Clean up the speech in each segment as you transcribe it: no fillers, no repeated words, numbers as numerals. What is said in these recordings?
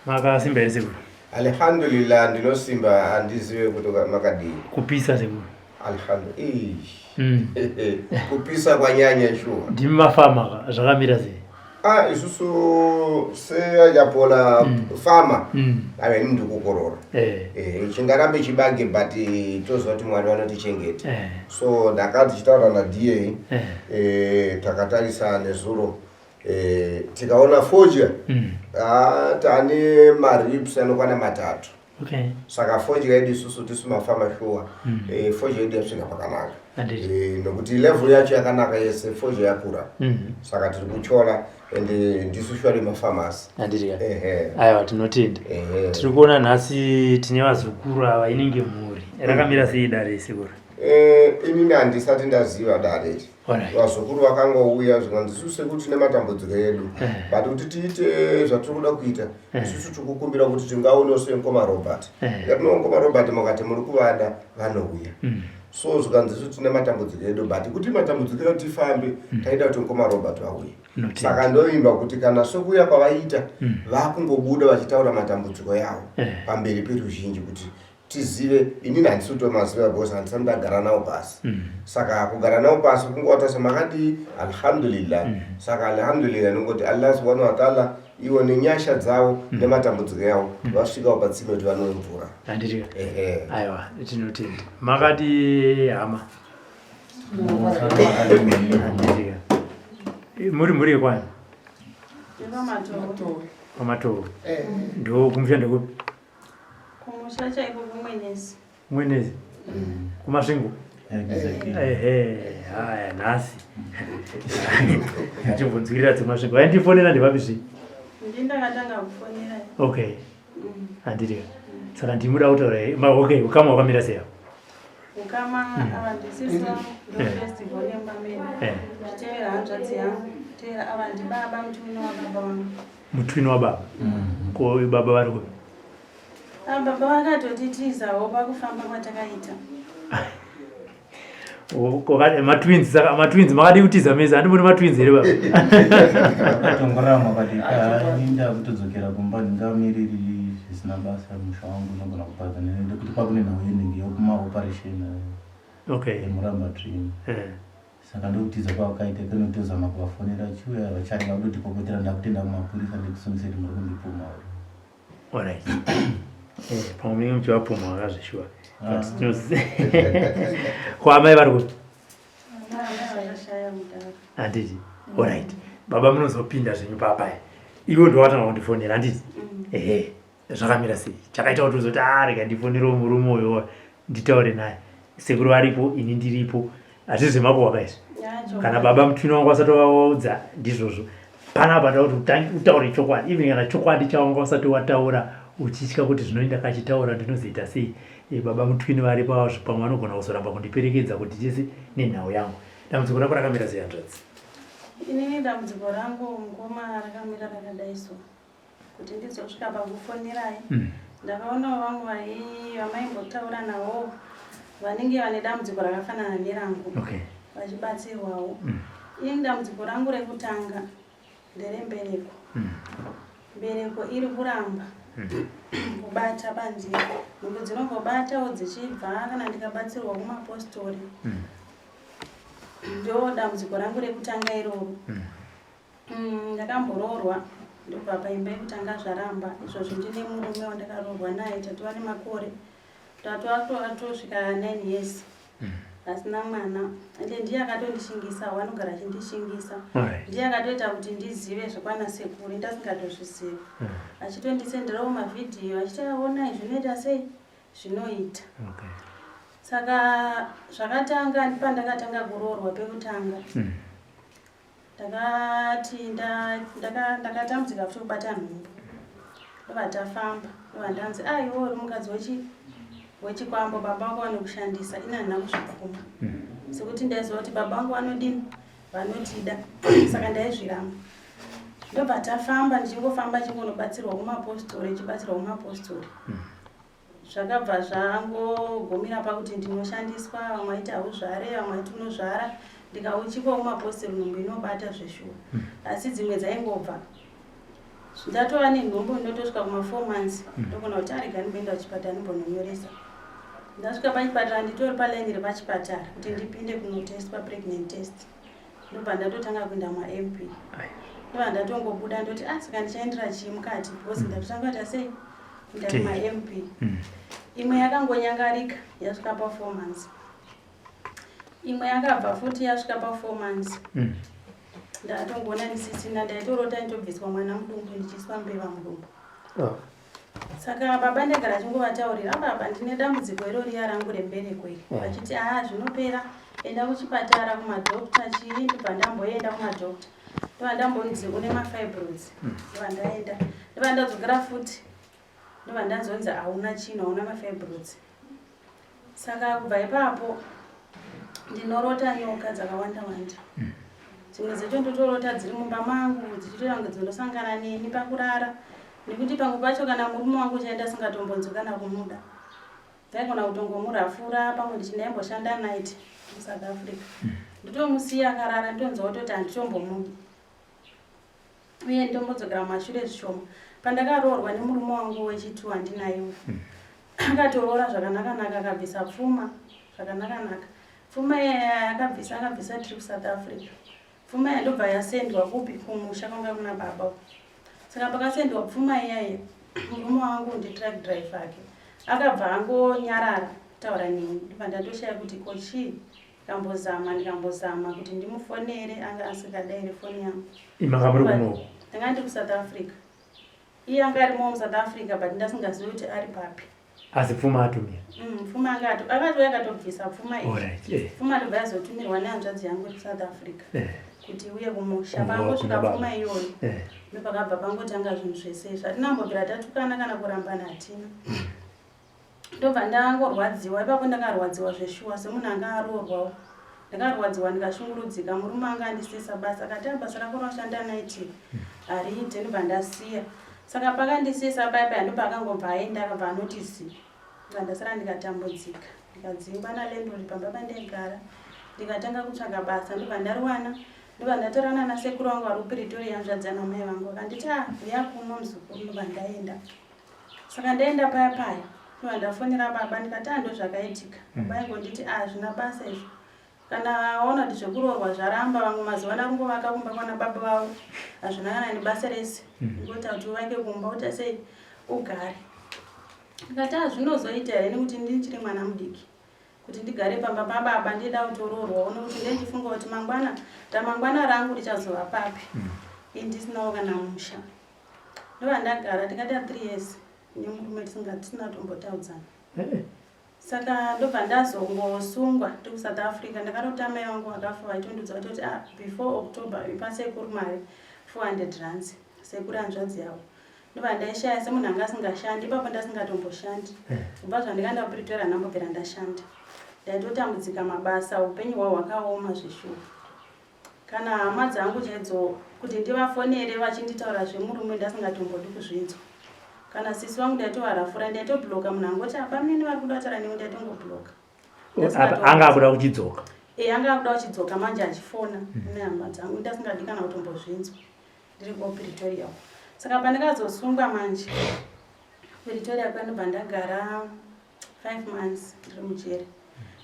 Makasimba here sekuru? Alhamdulillah, ndinosimba, handizive kuti makadii. Kupisa sekuru. Alhamdulillah. Kupisa kwanyanya shuwa. Ndimi mafama ka zvakamira sei? Ah, isusu seachapola fama ave ini ndikukorora. Eh. Chingarambe chibage but toziva kuti Mwari vanotichengeta. So ndakati tichitaura naDA takatarisa nezuro tikaona fodya ah, tane marips anokwana 3. Saka fodya yedu isusu tisu mafama shuwa fodya yedu yasvika pakanaka. Handiti. Nokuti level yacho yakanaka yese, fodya yakura. Saka tiri kutyora and ndisu shuwa remafamasi. Handiti ka. Ehe. Aiwa, tinotenda. Ehe. Tiri kuona nhasi tine vazukuru ava, inenge mhuri. Rakamira sei dare, sekuru? Inini handisati ndaziva dare iri. Vazukuru vakangouya zvikanzi isusu sekuti tine matambudziko edu but kuti tiite zvatiri kuda kuita isusu tiri kukumbira kuti tingaonewo semukoma Robert. Tikatinowo mukoma Robert mukati muri kuvada vanouya. So zvikanzi isusu tine matambudziko edu but kuti matambudziko edu tifambe taida kuti mukoma Robert vauye. Saka ndovimba kuti kana sokuuya kwavaita vakungobuda vachitaura matambudziko yavo pamberi peruzhinji kuti tizive. Inini handisi kutomaziva because handisati ndagara nawo pasi. Saka kugara nawo pasi kungowata semakadii, alhamdulillah. Saka alhamdulillah nongoti Allah subhanahu wa taala iwo nenyasha dzavo nematambudziko yavo vasvikawo patsime kuti vanwe mvura. Handiti ka. Ehe. Aiwa, tinotenda. Makati hama? Handiti ka. Muri mhuri yekwani? Yepamatowe. Pamatowe. Ndo kumusha ndekupi? Kumusha chaiko kuMwenezi. Mwenezi. KuMasvingo. Exactly. Ehe, haya nhasi. Ndichimbonzwirira dzeMasvingo. Vaindifonera ndevapi zvi? Ndi ndakatanga kufonera. Okay. Handiti ka. Saka ndimuda kutaura here? Ma okay, ukama wakamira sei apo? Ukama ava ndisisi vangu, ndo first born yemba medu. Ndichitevera hanzvadzi yangu, tevera ava ndibaba mutwini wababa vangu. Mutwini wababa. Ko baba vari kupi? Ah, baba vakatotitizawo pakufamba kwatakaita. Oh, ko matwins, saka matwins makadi kutiza mese, handiboni matwins here baba? Akatongorama kati inda kutodzokera kumba, ndingamiriri zvisina basa, musha wangu unogona kuparadza nekuti kwakune nhau yenhingi yekumaoperation yemuramba dream. Saka ndokutiza kwavakaita kunotozama kuvafonera chiuya vacharega kutotipopotera, ndakutenda kumapurisa ndikusungisei kuti muri kundipfuma uri. Alright. Pamwe munenge muchivapfuma vakazvishuwa. Ah. But ko amai vari kupi? Amai vakashaya mudhara. Handiti. Alright. Baba munozopinda zvenyu papai. Iwe ndowatanga kundifonera, handiti? Ehe. Zvakamira sei? Chakaita kuti uzoti ah rega ndifonerewo murume uyo nditaure naye. Sekuru varipo, ini ndiripo. Hazvisi zvemakuhwa kaizvi. Yacho. Kana baba mutwini wangu wasati wavaudza ndizvozvo. Panapa ndoda kuti utaure chokwadi, even kana chokwadi chawanga usati wataura uchitya kuti zvino ndakachitaura ndinozoita sei. Baba mutwini varipo avo pamwe vanogona kuzoramba kundiperekedza kuti chese nenhau yangu. Dambudziko rako rakamira sei, hanzvadzi? Inini dambudziko rangu mukoma rakamira rakadai so kuti ndizosvika pakufonerai. Ndakaonawo vamwe vamaimbotaura navo vanenge vane dambudziko rakafanana nerangu vachibatsirwawo. Ini dambudziko rangu rekutanga nderembereko. Mbereko iri kuramba kubata bandiro, nhumbu dzinongobatawo dzichibva kana ndikabatsirwa kumapostori. Ndo dambudziko rangu rekutanga iroro. Ndakamboroorwa ndobva paimba yekutanga zvaramba. Izvozvo ndine murume wandakaroorwa naye, tatova nemakore, tatova tosvika 9 years asina mwana. Ende ndiye akatondishingisawo, anogara achindishingisa. Ndiye akatoita kuti ndizive zvekwana sekuru, ndasingatozvizivi. Achitondisenderawo mavhidhiyo achiti aonai zvinoita sei, zvinoita. Saka zvakatanga pandakatanga kuroorwa pekutanga. Ndakati ndakatambudzika futi kubata nhumbu. Ndobva tafamba, ndobva ndanzi ah iwe uri mukadzi wechikwambo, baba vangu vanokushandisa. Ini handina kuzvibvuma. Sekuti ndaiziva kuti baba vangu vanodini, vanotida. Saka ndaizviramba. Ndobva tafamba, ndichingofamba chingonobatsirwa kumapostori, ndichibatsirwa kumapostori. Zvakabva zvangogumira pakuti ndinoshandiswa, vamwe vaiti hauzvare, vamwe vaiti unozvara. Ndikauchikwa kumapostori nhumbu inobata zveshuwa. Asi dzimwe dzaingobva. Ndatova nenhumbu ndotosvika kuma 4 months hmm. ndogona kuti arega ndimboenda kuchipatara ndimbononyoresa. Ndasvika pachipatara nditori palaini repachipatara kuti ndipinde kunotestwa pregnant test. Ndobva ndatotanga kuenda maMP. Ndobva ndatongobuda ndoti ah saka ndichaendera chii mukati because hmm. ndatotanga kuita sei kuenda kumaMP. Hmm. Imwe yakangonyangarika yasvika pa 4 months. Imwe yakabva futi yasvika pa 4 months. Ndatongoona ndisisina ndaitorota nditobviswa mwana mudumbu ndichiiswa mbeva mudumbu. Oh. Saka baba ndagara achingovataurira ah, baba ndine dambudziko iro riya rangu rembereko iri mm. vachiti haa ah, zvinopera enda kuchipatara kumadhokta chii ndobva ndamboenda kumadhokta ndobva ndambonzi une mafibroids mm. ndobva ndaenda ndobva ndadzokera futi ndobva ndanzonzi hauna chinhu hauna mafibroids Saka kubva ipapo ndinorota nyoka dzakawanda wanda. Mm. Dzimwe dzacho ndotorota dziri mumba mangu dzichitoita kunge dzinosangana neni pakurara nekuti pamwe pacho kana murume wangu chaenda asingatombonzwi kana kumuda. Ndaigona kutongomurafura pamwe ndichindaimboshanda night muSouth Africa. Mm. Ndotomusiya akarara ndonzwa kutoti handitombomudi. uye ndombodzokera mumashure zvishoma pandakaroorwa nemurume wangu wechitu wandinaye uyu hmm. akatoroora zvakanakanaka akabvisa pfuma zvakanakanaka pfuma iyaya akabvisa akabvisa tiri kusouth africa pfuma iya ndobva yasendwa kupi kumusha kwanga kuna baba saka pakasendwa pfuma iyaya murume wangu nditruck drive ake akabva angonyarara kutaura neni ndobva ndatoshaya kuti ko chii Ndikambozama ndikambozama kuti ndimufonere anga asingadaire foni yangu. Imanga muri kuno? Ndanga ndiri kuSouth Africa. Iye anga arimo muSouth Africa but ndasingazivi kuti ari papi. Asi pfuma atumira? Mm, pfuma anga atu akatouya akatobvisa pfuma iyi. Alright, eh. Pfuma ndobva yazotumirwa nehanzvadzi yangu kuSouth Africa. Eh. Kuti uye kumusha pangosvika pfuma iyoyo. Eh. Ndopakabva pangotanga zvinhu zvese izvi. Hatina kumbobvira tatukana kana kurambana hatina. Mm. Ndobva ndangorwadziwa ipapo ndakarwadziwa zveshuwa semunhu anga aroorwawo ndakarwadziwa ndikashungurudzika murume anga andisiisa basa akati ah, basa rako raushanda night hariite ndobva ndasiya saka pakandisiisa paya paya ndopaakangobva aenda akabva anoti zi ndobva ndasara ndikatambudzika ndikadzingwa nalandlord pamba pandaigara ndikatanga kutsvaga basa ndobva ndariwana ndobva ndatorana nasekuru vangu vari kupretoria hanzvadzi anamai vangu vakanditi ah uya kuno muzukuru ndobva ndaenda Saka ndaenda paya paya ndobva ndafonera baba ndikati ah ndozvakaitika. Baba aingonditi ah hazvina basa izvo. Kana waona kuti zvekuroorwa zvaramba vamwe mazuva ano kungovaka kumba kwana baba vavo hazvina kana nebasa rese. Kungoita kuti uvake kumba uite sei ugare. Ndikati ah zvinozoita here nekuti ndichiri mwana mudiki kuti ndigare pamba pababa ndida kutoroorwawo nekuti ndendichifunga kuti mangwana ramangwana rangu richazova papi. Ini ndisinawo kana musha. Ndova ndagara tikaita 3 years nemurume tisinga tisina tombotaudzana. Eh. Saka ndobva ndazongosungwa ndiri kuSouth Africa ndakarota mai vangu vakafa vaitondiudza vatoti ah before October ipa sekuru mari 400 rands sekuru hanzvadzi yavo. Ndobva ndaishaya semunhu anga asingashandi ipapo ndasingatomboshandi. Eh. Kubva zvandikaenda kuPretoria ndambobvira ndashanda. Ndaitotambudzika mabasa upenyu hwahwo hwakaoma zveshuwa. Kana hama dzangu chaidzo kuti ndivafonere vachinditaura zvemurume ndasingatombodi kuzvinzwa. Kana sisi vangu ndaitovarafura ndaitobloka munhu angoti apa mini vari kuda kutaura newe ndaitongobloka. Apa anga akuda kuchidzoka. Eh anga akuda kuchidzoka manje achifona hmm. nehama dzangu ndasingadi kana kutombozvinzwa. Ndiri ko Pretoria. Saka pandakazosungwa manje Pretoria kwanobva ndagara 5 months ndiri mujeri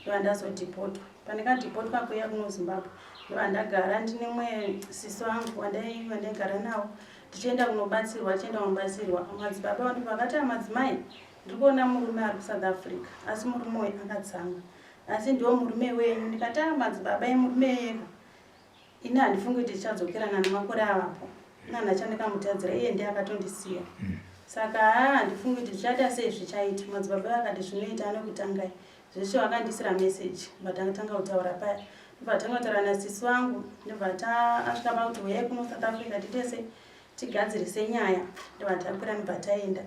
ndova ndazodhipotwa pandikadhipotwa kuya kuno zimbabwe ndova ndagara ndine mwe sisi wangu wandaigara nawo tichienda kunobatsirwa tichienda kunobatsirwa madzibaba vandu vakati amadzimai ndiri kuona murume ari kusouth africa asi murume uyu akatsamwa asi ndiwo murume wenyu ndikati a madzibaba emurume yeka Ini handifungi kuti tichadzokerana nemakore avapo. Ini handina chandakamutadzira iye ndiye akatondisiya. Mm. Saka haa handifungi kuti zvichaita sei zvichaita. Madzibaba vakati zvinoita anokutangai. Zveshe vakandisira message vatanga kutaura paya. Ndobva tanga kutaura nasisi vangu ndobva asvika pakuti huyai kuno South Africa titese tigadzirise nyaya. Ndobva takwira ndobva taenda.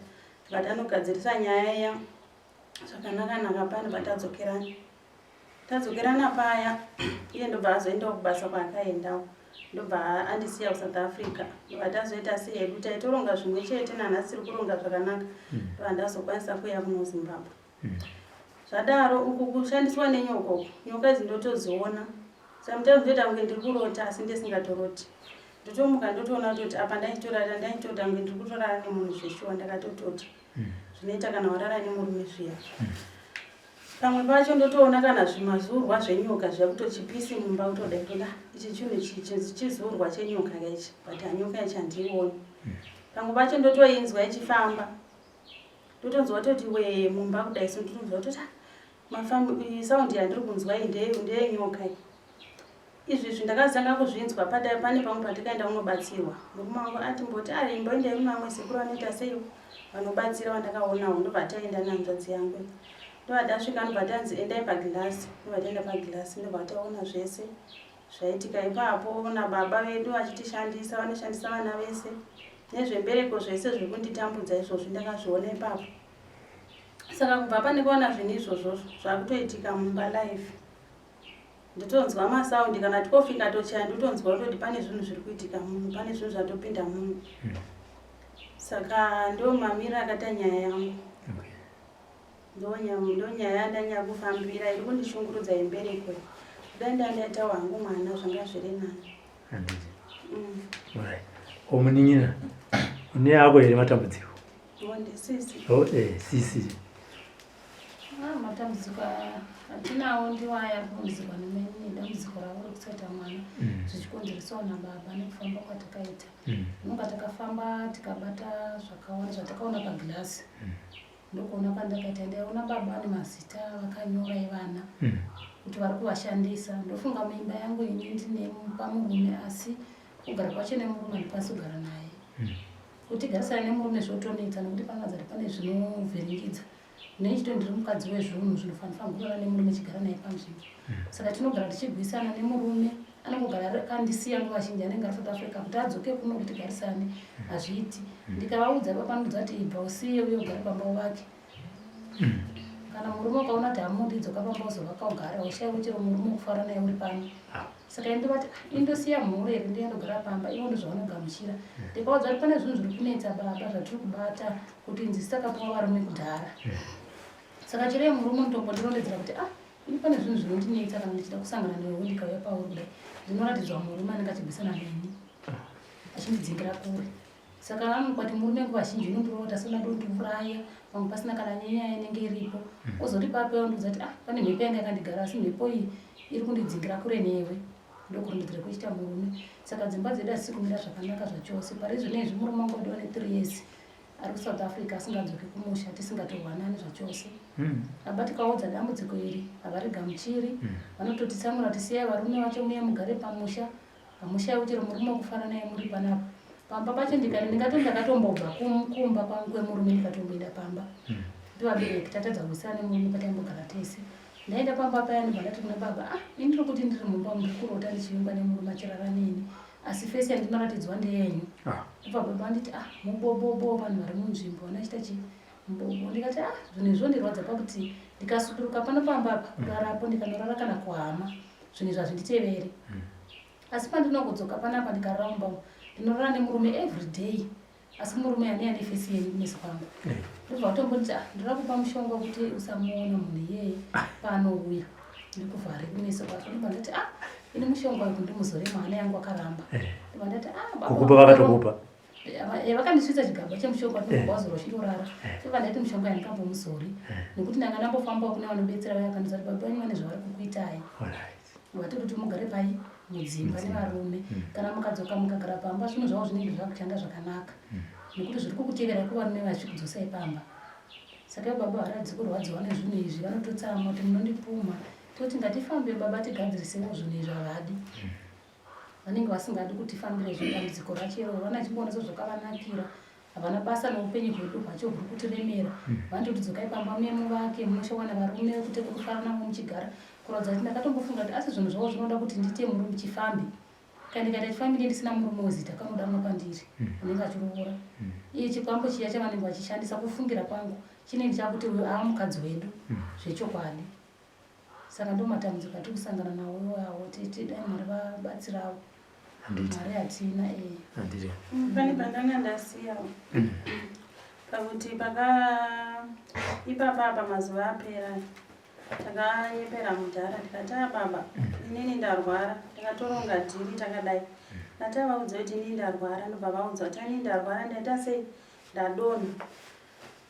Ndobva tanogadzirisa nyaya iya zvakanaka naka paya ndobva tadzokerana. Tadzokerana paya iye ndobva azoendawo kubasa kwaakaendawo ndobva andisiya kusouth africa ndobva tazoita sei hedu taitoronga zvimwe chete nanhasi tiri kuronga zvakanaka hmm. ndobva ndazokwanisa kuuya kuno zimbabwe hmm. zvadaro uku kushandiswa nenyoka uku nyoka idzi ndotodziona sometimes ndoita kunge ndiri kurota asi ndisingatoroti. Ndotomuka ndotoona kutoti apa ndaitorara ndaichitota kunge ndiri kutorara nemunhu zveshuwa ndakatotota. Zvinoita kana warara nemurume zviya. Pamwe pacho ndotoona kana zvimazurwa zvenyoka zviya kutochipisi mumba kutodai kutoda ichi chinhu chizurwa chenyoka kaichi but hanyoka ichi handiioni. Pamwe pacho ndotoinzwa ichifamba ndotonzwa toti wee mumba kudai so ndotonzwa toti ah, sound yandiri kunzwa iyi ndeyenyoka iyi. Izvi izvi ndakazotanga kuzvinzwa pada pane pamwe patikaenda kunobatsirwa. Murume wangu ati mboti ari ah, imboendai kune vamwe sekuru vanoita sei vanobatsira vandakaonawo ndobva taenda nehanzvadzi yangu. Ndobva tasvika ndobva tanzi endai pagilasi ndobva taenda pagilasi ndobva taona zvese zvaitika ipapo nababa vedu vachitishandisa vanoshandisa vana vese nezvembereko zvese zvekunditambudza izvozvi ndakazviona ipapo. Saka kubva pane kuona zvinhu izvozvo zvakutoitika mumba life. Ndotonzwa masound kana 12 ikatochaya ndotonzwa kutoti pane zvinhu zviri kuitika muno pane zvinhu zvatopinda muno hmm. Saka ndo mamiro akaita nyaya yangu okay. Ndonyaya yandanyaya kufambira iri kundishungurudza yembereko dai ndandaitawo hangu mwana zvanga zviri nani. Handiti mm. Omunin'ina une ako here matambudziko? Oh, eh, sisi. Ah, matambudziko atinawo ndiwo aya ari kuunzirwa nedambudziko ravo rekusaita mwana mm. zvichikonzereswawo nababa nekufamba kwatakaita mm. Unonga takafamba tikabata zvakawanda zvatakaona pagilasi mm. Ndokuona kwandakaita ndaiona baba vane mazita vakanyora evana kuti vari kuvashandisa. Ndofunga muimba yangu ini ndine pamurume asi kugara kwacho nemurume handikwanisi kugara naye. Kuti garisana nemurume zvotonetsa nekuti panoratidza kuti pane zvinovhiringidza. Nechito ndiri mukadzi wezvinhu zvinofanira kurara nemurume chigara naye panzvimbo. Saka tinogara tichigwisana nemurume anongogara akandisiya nguva zhinji anenge ari South Africa kuti adzoke kuno kuti garisane hazviiti. Ndikavaudza baba kuti ibva usiye uye ugare pamba uvake. Kana murume ukaona kuti hamudi dzoka pamba uzovaka ugare haushaiwe chero murume wekufara naye uri pano. Saka indovati ah, indosiya mhuri here ndiye ndogara pamba ivo ndozvavanogamuchira. Ndikaudza kuti pane zvinhu zviri kunetsa baba zvatiri kubata kuti inzi takapiwa varume kudhara. Saka chero murume unotombondirondedzera kuti ah ini pane zvinhu zvinondinetsa kana ndichida kusangana newe ndikauya pauri kudai ndinoratidzwa murume anenge achibvisana neni achindidzingira kure. Saka vanokwati murume nguva zhinji unondiroota sona ndondiuraya pamwe pasina kana nenyaya inenge iripo mm. ozoti pape ondiudza kuti ah pane mhepo yanga yakandigara asi mhepo iyi iri kundidzingira kure newe ndokurondedzera kuchita murume saka dzimba dzedu hadzisi kumira zvakanaka zvachose pari zvino izvi murume wangu wadiwa nethree years ari kusouth africa asingadzoki kumusha tisingatorwanani zvachose mm. aba tikaudza dambudziko iri havarigamuchiri mm. vanototitsamura kuti siyai varume vacho muye mugare pamusha Hamushaiwi chero murume wekufara naye muri panapa. Pamba pacho ndikati ndingatoti ndakatombobva kumba kwangu kwemurume ndikatomboenda pamba. Hmm. Ndivabereki tatadza kuwisana nemurume pataimbogara tese. Ndaenda pamba paya ndibva ndati kuna baba ah ini ndiri kuti ndiri mumba ndiri kurota ndichivingwa nemurume achirara neni asi fesi yandinoratidzwa ndeyenyu. Ah. Ndibva baba vanditi ah mubobobo vanhu vari munzvimbo vanochita chii mubobo ndikati ah zvinhu izvo ndirwadza pakuti ndikasuduruka pano pamba apa hmm. kurarapo ndikanorara kana kuhama zvinhu izvi hazvinditeveri mm. asi pandinongodzoka panapa ndikarara mumba umu ndinorara nemurume every day asi murume ane ane fesi yenyu kumeso kwangu eh. ndobva watombonditi ah ndoda kupa mushonga wekuti usamuona munhu iyeye paanouya ndikuvhare kumeso kwake ndobva ndati ah ini mushonga uyu ndimuzore mwana yangu akaramba eh. ndobva ndati ah kukupa vakatokupa eh, vakandisvitsa chigaba chemushonga ndobva wazora uchindorara ndobva ndaiti mushonga yandikambomuzori nekuti ndanga ndambofambawo kune vanobetsera vaya vakandizati baba venyu vane zvavari kukuitai vatoti kuti mugare pai mudzimba nevarume mm. kana mukadzoka mukagara pamba zvinhu zvavo zvinenge zvakushanda zvakanaka mm. nekuti zviri kukuteverai kuvarume vachikudzosai pamba saka ivo baba varatidzi kurwadziwa nezvinhu izvi vanototsamwa kuti munondipumha toti ngatifambe baba tigadzirisewo zvinhu izvi havadi mm. Vanenge vasingadi kuti tifambire zvedambudziko racho iroro vana chimboona sezvakavanakira havana basa neupenyu hwedu hwacho huri kutiremera hmm. vanototi dzokai pamba muye muvake munoshawana varume vekuti kufara navo muchigara kuratidza kuti ndakatombofunga kuti asi zvinhu zvavo zvinoda kuti ndiite murume chifambi kana ndikaita chifambi ndiye ndisina murume wezita kanodanwa kwandiri hmm. unenge achiroora hmm. iye chikwambo chiya chavanenge vachishandisa kufungira kwangu chinenge chakuti uyu ava mukadzi wedu zvechokwadi Saka ndomatambudziko atiri kusangana nawo iwawo titi dai Mwari vabatsirawo. Mari hatina eh. Handiti. Pane pandanga ndasiyawo. Mm. Pakuti paka ipapa apa mazuva apera takanyepera mudhara tikati a ah, baba mm. inini ndarwara takatoronga dhiri takadai mm. Ndati avaudza kuti ini ndarwara, ndobva vaudza kuti ani ndarwara, ndaita sei, ndadonha.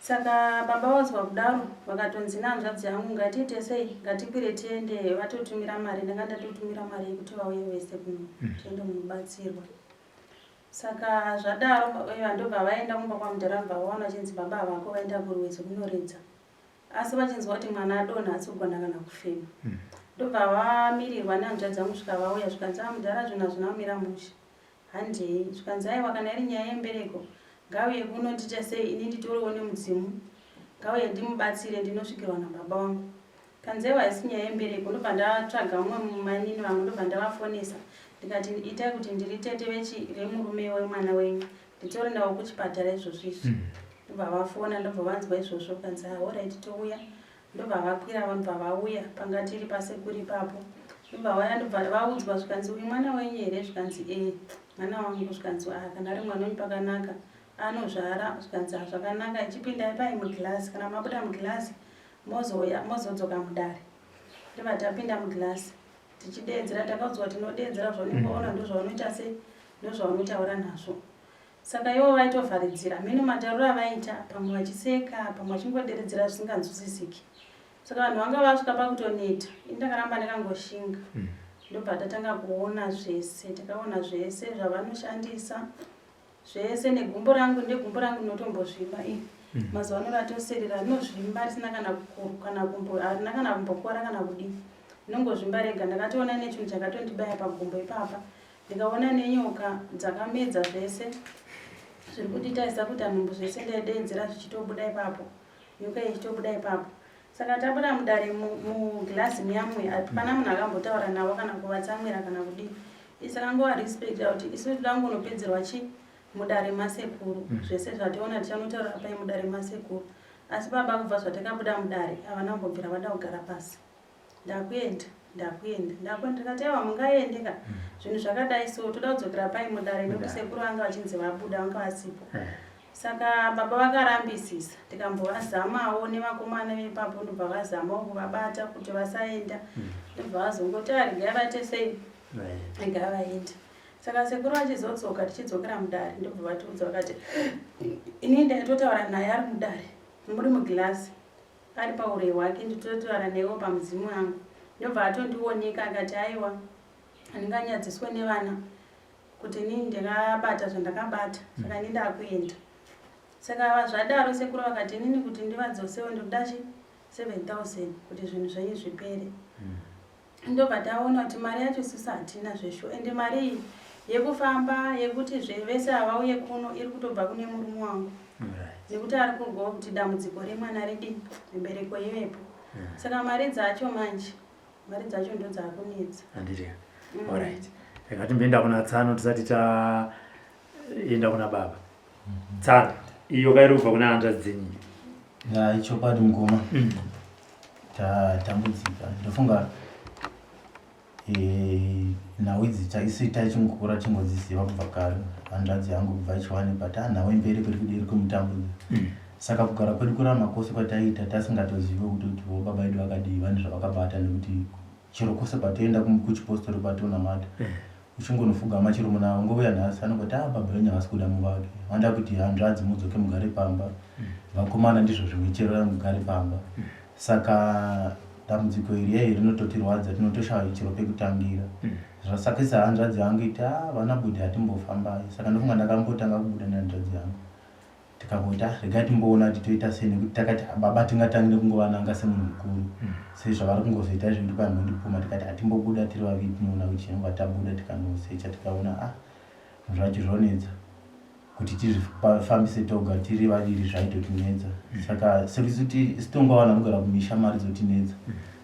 Saka baba vaudzwa kudaro, vakatonzi nehanzvadzi yangu, ngatiite sei, ngatikwire tiende. Vatotumira mari, ndanga ndatotumira mari yekuti vauye vese kuno, tiende munobatsirwa. Saka zvadaro, ndobva vaenda kumba kwamudhara, ndobva vaona vachinzi baba havako, vaenda kurwizi kunoredza, asi vachinzwa kuti mwana adonha, asi kugona kana kufema. Ndobva vamirirwa nehanzvadzi yangu svika vauya, zvikanzi, a mudhara, zvinhu hazvina kumira mushe, handei. Zvikanzi, aiwa, kana iri nyaya yembereko, ngauye kuno tiite sei, ini nditoriwo nemudzimu, ngauye ndimubatsire, ndinosvikirwa nababa vangu. Kanzi, aiwa, haisi nyaya yembereko. Ndobva ndatsvaga mumwe mainini vangu, ndobva ndavafonesa, ndikati, itai kuti ndiri tete vemurume wemwana wenyu, nditori nawo kuchipatara izvozvo izvi. Ndobva vafona, ndobva vanzwa izvozvo, kanzi, alright, touya. Ndobva vakwira, ndobva vauya panga tiri pasekuru ipapo. Ndobva vauya, ndobva vaudzwa, zvikanzi, uyu mwana wenyu here? Zvikanzi, e, mwana wangu. Zvikanzi, a kana ari mwana wenyu, pakanaka, anozvara. Zvikanzi, zvakanaka, ichipindai pai mugilasi, kana mabuda mugilasi mozouya, mozodzoka mudare. Ndobva tapinda mugilasi tichideedzera, takaudzwa tinodeedzera zvaunenge waona, ndozvaunoita sei, ndozvaunotaura nazvo. Saka ivo vaitovharidzira mhino matauriro avaita, pamwe vachiseka, pamwe vachingoderedzera zvisinganzwisisiki. Saka vanhu vanga vasvika pakutoneta, ini ndakaramba ndakangoshinga. Ndobva tatanga kuona zvese, takaona zvese zvavanoshandisa zvese, negumbo rangu, negumbo rangu rinotombozvimba i mazuva ano ratoserera, rinozvimba risina kana kana kumbo, harina kana kumbokora kana kudii, rinongozvimba rega. Ndakatoona nechinhu chakatondibaya pagumbo ipapa, ndikaona nenyoka dzakamedza zvese zviri kunditaisa kuita nhumbu zvese, ndaideedzera zvichitobuda ipapo, nyoka ichitobuda ipapo. Saka tabuda mudare, mugilasi muyamwe, hapana munhu akambotaura navo kana kuvatsamwira kana kudii. Saka ngovarespekta kuti isu toda kungonopedzerwa chi mudare masekuru. Zvese zvationa tichanotaura pai mudare masekuru. Asi baba, kubva zvatakabuda mudare, havana kumbobvira vada kugara pasi. Ndakuenda, ndakuenda, ndakuenda. Ndikati, aiwa, mungaende ka, zvinhu zvakadai so, toda kudzokera pai mudare, nekuti sekuru vanga vachinzi vabuda, vanga vasipo. Saka baba vakarambisisa, tikambovazamawo nevakomana vepapo, ndobva vazamawo kuvabata kuti vasaenda. Ndobva vazongoti, regai vaite sei, regai vaende. Saka sekuru vachizodzoka, tichidzokera mudare, ndobva vatiudza, vakati, ini ndaitotaura naye ari mudare, muri mugilasi, ari paurei hwake, nditotaura newo pamudzimu wangu, ndobva atondioneka, akati, aiwa, handinganyadziswe nevana kuti inini ndakabata zvandakabata, saka ini ndakuenda. Saka zvadaro, sekuru vakati, inini kuti ndivadzosewo ndikuda chi 7000 kuti zvinhu zvenyu zvipere. Ndobva taona kuti mari yacho isusu hatina zvesho, ende mari iyi yekufamba, yekuti zvevese havauye kuno, iri kutobva kune murume wangu, nekuti ari kurwawo kuti dambudziko remwana ridii, mbereko ivepo. Saka mari dzacho manje, mari dzacho ndo dzakunetsa. Handiti? Alright, rega timboenda kuna tsano tisati taenda kuna baba. Tsano, iyo kairi kubva kuna hanzvadzi dzenyu. Ya, ichokwadi mukoma, tatambudzika. Ndofunga nhau idzi isu taichingokura tingodziziva kubva kare, hanzvadzi yangu kubva ichiwane, but nhau imberi kuri kudiri kumutambudza. Saka kugara kwedu, kurarama kwose kwataiita, tasingatozivi kuti vo baba vedu vakadii, vane zvavakabata, nekuti chero kwose kwatoenda kuchipostori kwatonamata, uchingonofugama chero munhu angouya nhasi anongoti, a baba venyu havasi kuda muvake, vanoda kuti hanzvadzi mudzoke mugare pamba. Vakomana ndizvo zvimwe, chero mugare pamba. Saka dambudziko iri yei rinototirwadza, tinotoshaya chero pekutangira. Zvasakisa hanzvadzi yangu iti, a vana budhi, hatimbofambai. Saka ndofunga ndakambotanga kubuda nehanzvadzi yangu, tikangoti, ah, regai timboona kuti toita sei, nekuti takati, ah, baba tingatangi nekungovananga semunhu mukuru sezvavari kungozoita izvo, kuti pamhondipuma. Tikati hatimbobuda tiri vaviri, tinoona kuti chinobva. Tabuda, tikanosecha, tikaona, ah, zvacho zvonetsa kuti tizvifambise toga tiri vaviri, zvaitotinetsa. Saka sekuti sitonga vanhu vanogara kumisha, mari dzotinetsa.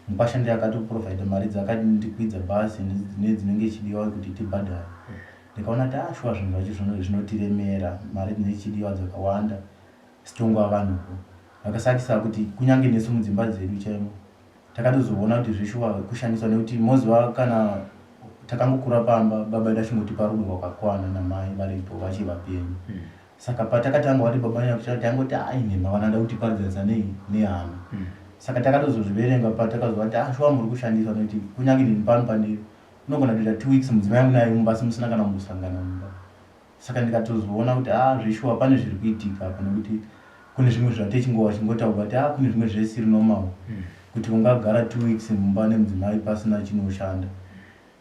Mukwasha ndiye akatoprovhaida mari dzakandikwidza bhazi nedzinenge ichidiwa kuti tibhadhare. Ndikaona kuti, ah, shuwa, zvinhu zvacho zvinotiremera, mari dzinenge ichidiwa dzakawanda, sitongwa vanhuwo. Vakasakisa kuti kunyange nesu mudzimba dzedu chaimo takatozoona kuti zveshuwa kushandiswa, nekuti moziva kana takangokura pamba, baba vedu achingotipa rudo rwakakwana, namai varipo vachi vapenyu. Saka patakatanga vati baba nyakucha, taingoti, ai, nhema, vanada kutiparadzanisa nei nehama. Saka takatozozviverenga patakazova kuti, ah, shuwa muri kushandiswa, nekuti kunyange neni pano pandiri. Unogona kutoita 2 weeks mudzimai munaye mumba asi musina kana kumbosangana mumba. Saka ndikatozoona kuti ah zveshuwa pane zviri kuitika apa nekuti kune zvimwe zvatechingowa chingotaurwa kuti ah kune zvimwe zvesiri normal kuti ungagara 2 weeks mumba nemudzimai pasina chinoshanda.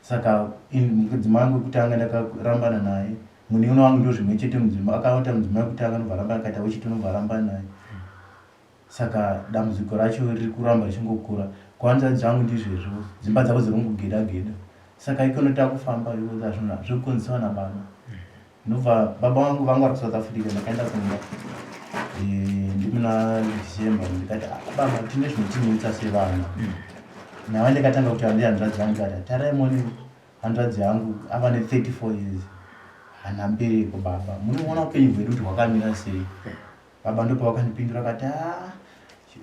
Saka mudzimai wangu wekutanga ndakarambana naye, munin'ina wangu ndozvimwe chete, mudzimai akaita mudzimai wekutanga ndobva aramba, akaita wechitatu ndobva arambana naye. Saka dambudziko racho riri kuramba richingokura. Kuhanzvadzi dzangu ndizvezvo, dzimba dzavo dziri kungogeda geda. Saka ikono takufamba ikono zviri kukonzeswa nababa. Ndobva baba vangu vanga vari kuSouth Africa, ndakaenda kumba ndimuna December ndikati ah, baba tine zvinotinetsa sevana. Nava ndikatanga kutaura nehanzvadzi yangu ndikati tarai muone hanzvadzi yangu ava ne 34 years hana mbereko baba, munoona upenyu hwedu kuti hwakamira sei. Baba ndopavakandipindura vakati ah,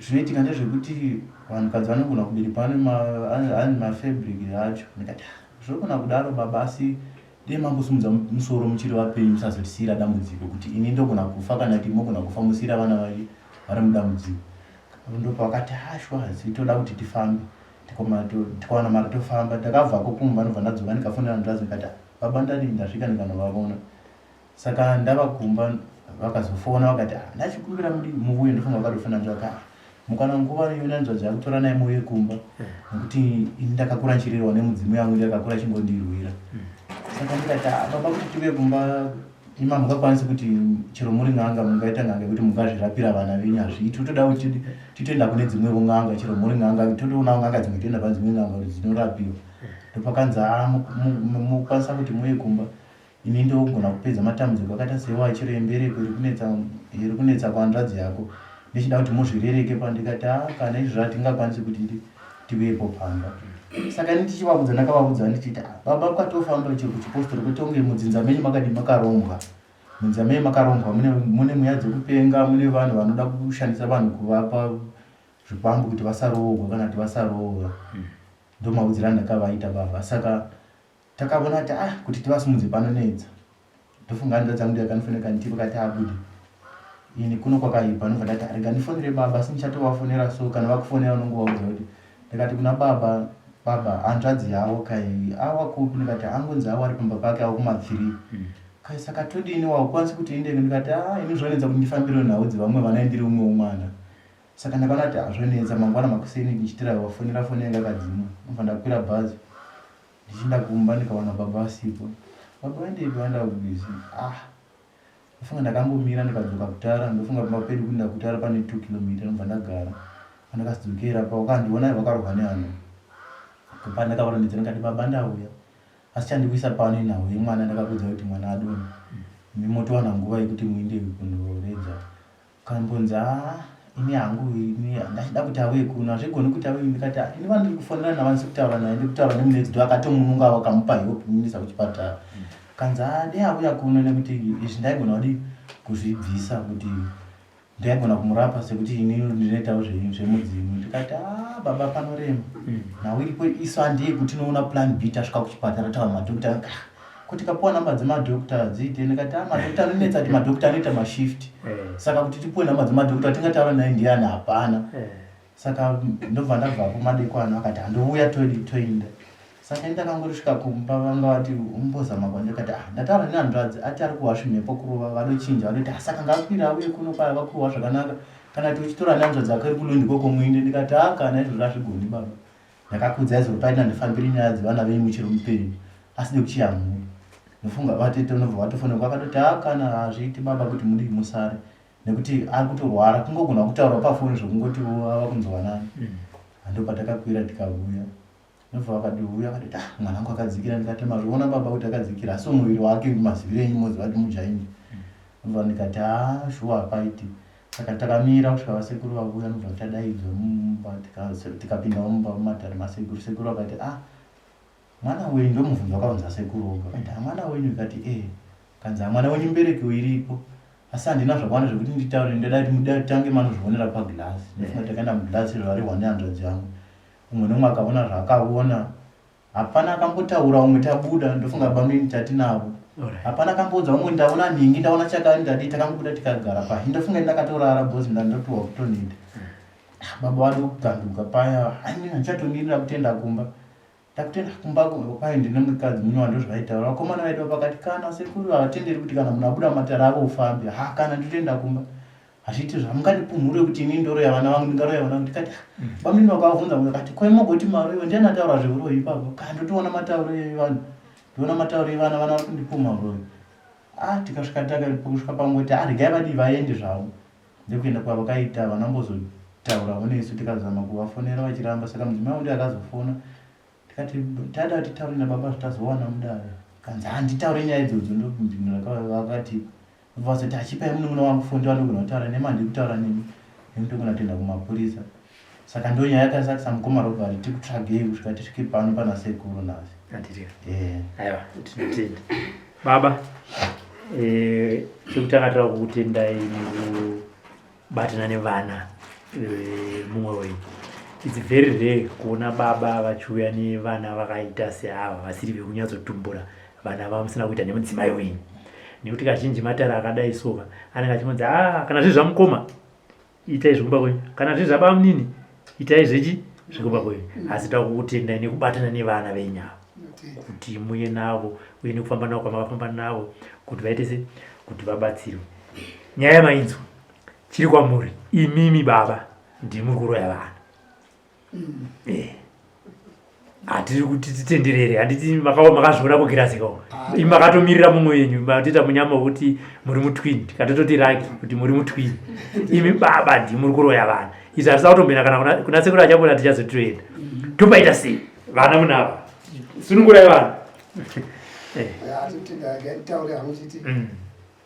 zvinoitika ndezvekuti vanhukadzi vanogona kuberekwa ane mafabric acho. Ndikati ah, zvinogona kudaro baba, asi dai mambosimudza musoro muchiri vapenyu musazotisiyira dambudziko kuti ini ndogona kufa kana kuti mogona kufa musiyira vana vari vari mudambudziko. Ndopavakati ah, shuwa toda kuti tifambe tikawana mari tofamba. Ndakabvako kumba ndobva ndadzoka ndikafonera hanzvadzi ndikati ah, baba ndadii ndasvika ndikanovaona. Saka ndava kumba vakazofona vakati ah, ndachikumbira mudi muvuye. Ndofunga vakatofona nzvaka ah, mukana nguva yona hanzvadzi yakutora naye muuye kumba nekuti ini ndakakura ndichirerwa nemudzimu yangu ndakakura chingondirwira. Saka ndikati ah, baba kuti tiuye kumba ima mungakwanisi kuti chero muri n'anga mungaita n'anga yekuti mungazvirapira vana venyu hazviiti. Totoda kuti titoenda kune dzimwewo n'anga chero muri n'anga totoonawo n'anga dzimwe toenda pane dzimwe n'anga kuti dzinorapiwa. Ndopakanzi ah, mukwanisa kuti muuye kumba ini ndogona kupedza matambudziko akaita seiwayo chero embereko iri kunetsa iri kunetsa kuhanzvadzi yako ndichida kuti muzvirereke pandikati a kana izvozvo hatingakwanisi kuti tivepo pamba. Saka ini tichivavudza ndakavavudza ndichiti ah, baba kwatofamba chero kuchipostori kuti onge mudzinza menyu makadii makarongwa mudzinza menyu makarongwa mune mune mweya dzekupenga mune vanhu vanoda kushandisa vanhu kuvapa zvikwambo kuti vasaroorwa kana kuti vasaroora. Ndomaudziro andakavaita baba. Saka Takavona kuti ah kuti tivasimudze panonetsa. Ndofunga hanzvadzi yangu ndiyo yakanifonera kandipa kati abude. Ini kuno kwakaipa ndobva ndati rega ndifonere baba asi ndichatovafonera so kana vakufonera unongovaudza kuti ndikati kuna baba baba hanzvadzi yavo kai awa kupi ndikati angonzi awa ari pamba pake awa kuma 3 kai saka todini waukwanisi kuti indeke ndikati ah ini zvonetsa kuti ndifambire nhau dzevamwe vana ndiri umwewo mwana. Saka ndakaona kuti hazvonetsa mangwana makuseni ndichitira vafonera foni yanga yakadzimwa ndobva ndakwira bhazi Ndichienda kumba ndikawana baba vasipo. Baba vaendepi vaenda kubusy? Ah. Ndofunga ndakangomira ndikadzoka kutara ndofunga pamba pedu kuenda kutara pane 2 kilometer ndobva ndagara. Pandakasidzokera pawakandiona vakarohwa nehana. Pandakavarondedzera ndikati baba ndauya. Asi chandiuyisa pano inhau yemwana ndakakuudza kuti mwana adonha. Imi motowana nguva yekuti muinde kundoredza. Kambonzi haa ini hangu ini ndachida kuti auye kuno hazvigoni kuti auye ndikati ah, ini vandiri kufonera navo handisi kutaura naye ndiri kutaura nemunext door akatomununga vakamupa help kumuendesa kuchipatara kanzi haa dei auya kuno nekuti izvi ndaigona kudi kuzvibvisa kuti ndaigona kumurapa sekuti ini ndinoitawo zvemudzimu ndikati haa baba panorema nhau iripo isu handei kuti tinoona plan b tasvika kuchipatara taura madhokta ah, kuti kapuwa namba dzemadhokta hadziite ndikati a ah, madhokta anonetsa kuti madhokta anoita mashift saka kuti tipuwe namba dzemadhokta tingataura naye ndiani hapana saka ndobva ndabvapo madekwana akati handouya toidi toinda saka ini ndakangosvika kumba vanga vati umbozama kwanje kati ah ndataura nehanzvadzi ati ari kuhasvi mhepo kurova vadochinja vadoti ah saka ngaakwira auye kuno kwaya vakurohwa zvakanaka kana kuti uchitora nehanzvadzi yako iri kulundi koko muinde ndikati ah kana izvozvo hazvigoni baba Ndakakuudzai zuro paita ndifambire nyaya dzevana venyu muchiri mupenyu asi nekuchiyamura. Ndofunga vatete unobva vatofonerwa vakatoti haa kana hazviiti baba kuti mudii musare nekuti ari kutorwara kungogona kutaura pafoni zvekungoti ava kunzwanani. Ndopatakakwira tikavuya. Ndobva vakati uya vakati ah mwana wangu akadzikira ndikati mazviona baba kuti akadzikira asi muviri wake maziviro enyu moziva kuti mujaini. Ndobva ndikati haa shuwa hapaiti. Saka takamira kusvika vasekuru vavuya ndobva tadaidzwa mumba tikapinda mumba mumatare masekuru. Sekuru vakati ah mwana wenyu ndomubvunzo wakabvunza sekuru oga vakati ah mwana wenyu ndikati eh kanzi ah mwana wenyu mbereko iripo asi handina zvakawanda zvekuti nditaure ndoda kuti mutange manozvionera paglass ndofunga takaenda muglass zvarihwa nehanzvadzi yangu umwe nomwe akaona zvaakaona Hapana akambotaura umwe tabuda ndofunga bamnini tatinavo hapana akamboudza umwe ndaona nhingi ndaona chakani ndadii takangobuda tikagara pahi ndofunga ndakatorara because ndandopiwa kutoneta ah, baba vado kuganduka paya handichatomirira kutenda kumba. Ndakutoenda kumba kwai ndine mukadzi munyowani ndozvavaitaura vakomana vaitwa pakati kana sekuru havatenderi kuti kana munhu abuda matare avo ufambe ha kana nditoenda kumba hazviiti zvamungandipumhure kuti ini ndoroya vana vangu ndingaroya vana vangu ndikati mm. bamunini vakavabvunza vakati kwai mogoti maroiwa ndiani ataura zvehuroyi ipapo kana ndotoona matauro evanhu ndoona matauro evana vana vari kundipumha uroyi ah tikasvika kusvika pangoti ah regai vadii vaende zvavo ndekuenda kwavakaita vanambozotaurawo nesu tikazama kuvafonera vachiramba saka mudzimai wangu ndiye akazofona tikati tada kuti titaure nababa zvitazowana mudare kanzi handitaure nyaya idzodzo ndomupindura vakatipa vazoti achipai munun'una wangu foni ndovanogona kutaura nemi handidi kutaura nemi nemi ndogona kutoenda kumapurisa saka ndo nyaya yakasakisa mukoma robert tikutsvagei kusvika tisvike pano pana sekuru nhasi eh. aiwa tinotenda baba eh, chekutanga tira kukutendai nekubatana nevana eh, mumwe wenyu its very rare kuona baba vachiuya nevana vakaita seava vasiri vekunyatsotumbura vana vamusina kuita nemudzimai wenyu nekuti kazhinji matare akadai soka anenge achimunzi ah, kana zviri zvamukoma itai zvekumba kwenyu kana zviri zvabamunini itai zvechi zvekumba kwenyu mm. asi takukutendai nekubatana nevana venyu ava kuti muye navo uye nekufamba navo kwamakafamba navo kuti vaite se kuti vabatsirwe nyaya yamainzwa chiri kwamuri imimi baba ndimuri kuroya vana mm. eh. Hatiri kuti titenderere handiti makazviona kugirasi ko ah. imi makatomirira mumwe wenyu matoita munyama wekuti muri mutwin tikatototi raki kuti muri mutwin imi baba ndi muri kuroya vana izvi hatisa kutomboenda kana kuna sekuru achabuda tichazotoenda mm-hmm. topaita sei vana munava sunungurai vana eh. mm.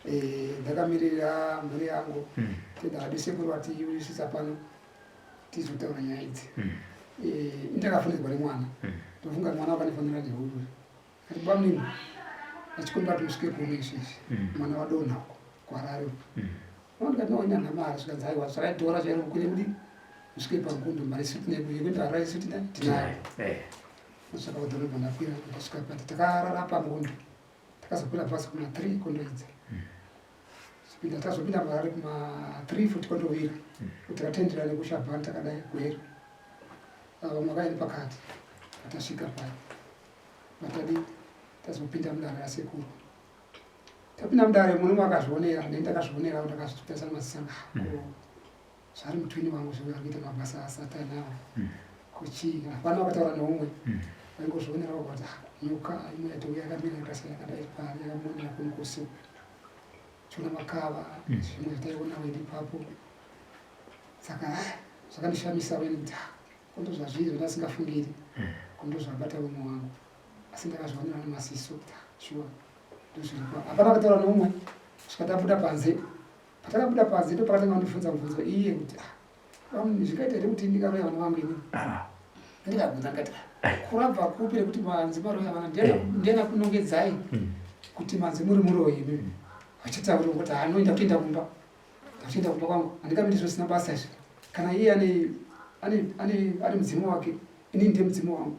eh, ndakamirira mhuri yangu mm. tenda hadi sekuru vatiuyisisa pano tizotaura nyaya idzi mm. eh, ndakafonedzwa nemwana mm. ndofunga mwana wakanifonera nehuru ati bamunini achikumbira kuti musvike kuno izvezvi mm. mwana wadonha uko kuharare uko ndikati no ina mari zvikanzi aiwa zvakaidhora chairo kukwire kudi musvike pagundo mari isu tine yekuenda harare isu tinayo eh. saka kudhorobha ndakwira ndasvika pati takarara pagondo takazokwira bhasi kuma 3 kondoidza Pinda tazopinda muHarare kuma 3 futi kwandovira kuti takatendera nekuShabani takadai Gweru. Vamwe vakaenda pakati patasvika paya matadi tazopinda mudare rasekuru. Tapinda mudare muno makazvionera neni ndakazvionera ndakazvitarisa nemaziso angu mm. zvari mutwini wangu zvo ari kuita mabasa asatani awa mm. kuchii hapana wakataura neumwe mm. vaingozvionera kuti ah, nyoka imwe yatouya yakamira yakasaya yakadai pari yakamonera kuno kusiku Chiona makava mm. zvimwe zvataiona wedu ipapo saka ah, zvakandishamisa wene kuti ah, kondo zvazviri zvandasingafungiri mm. kondo zvabata umwe wangu asi ndakazvionera nemasiso kuti ah, shuwa ndozviripo hapana kataura neumwe svika tabuda panze patakabuda panze ndo pakatanga kundibvunza mubvunzo iye kuti Zvingaita here kuti ndingaroya vana vangu ini? Ah. Ndikabvunza ndikati kurabva kupi rekuti manzi maroya vana eh. ndiana kunongedzai hmm. kuti manzi muri muroyi imi hmm. vachitaura kuti anoenda kutoenda kumba ndakutoenda kumba kwangu handingamiri zvisina basa izvi kana iye ane ane ane ane mudzimu wake ini ndiye mudzimu wangu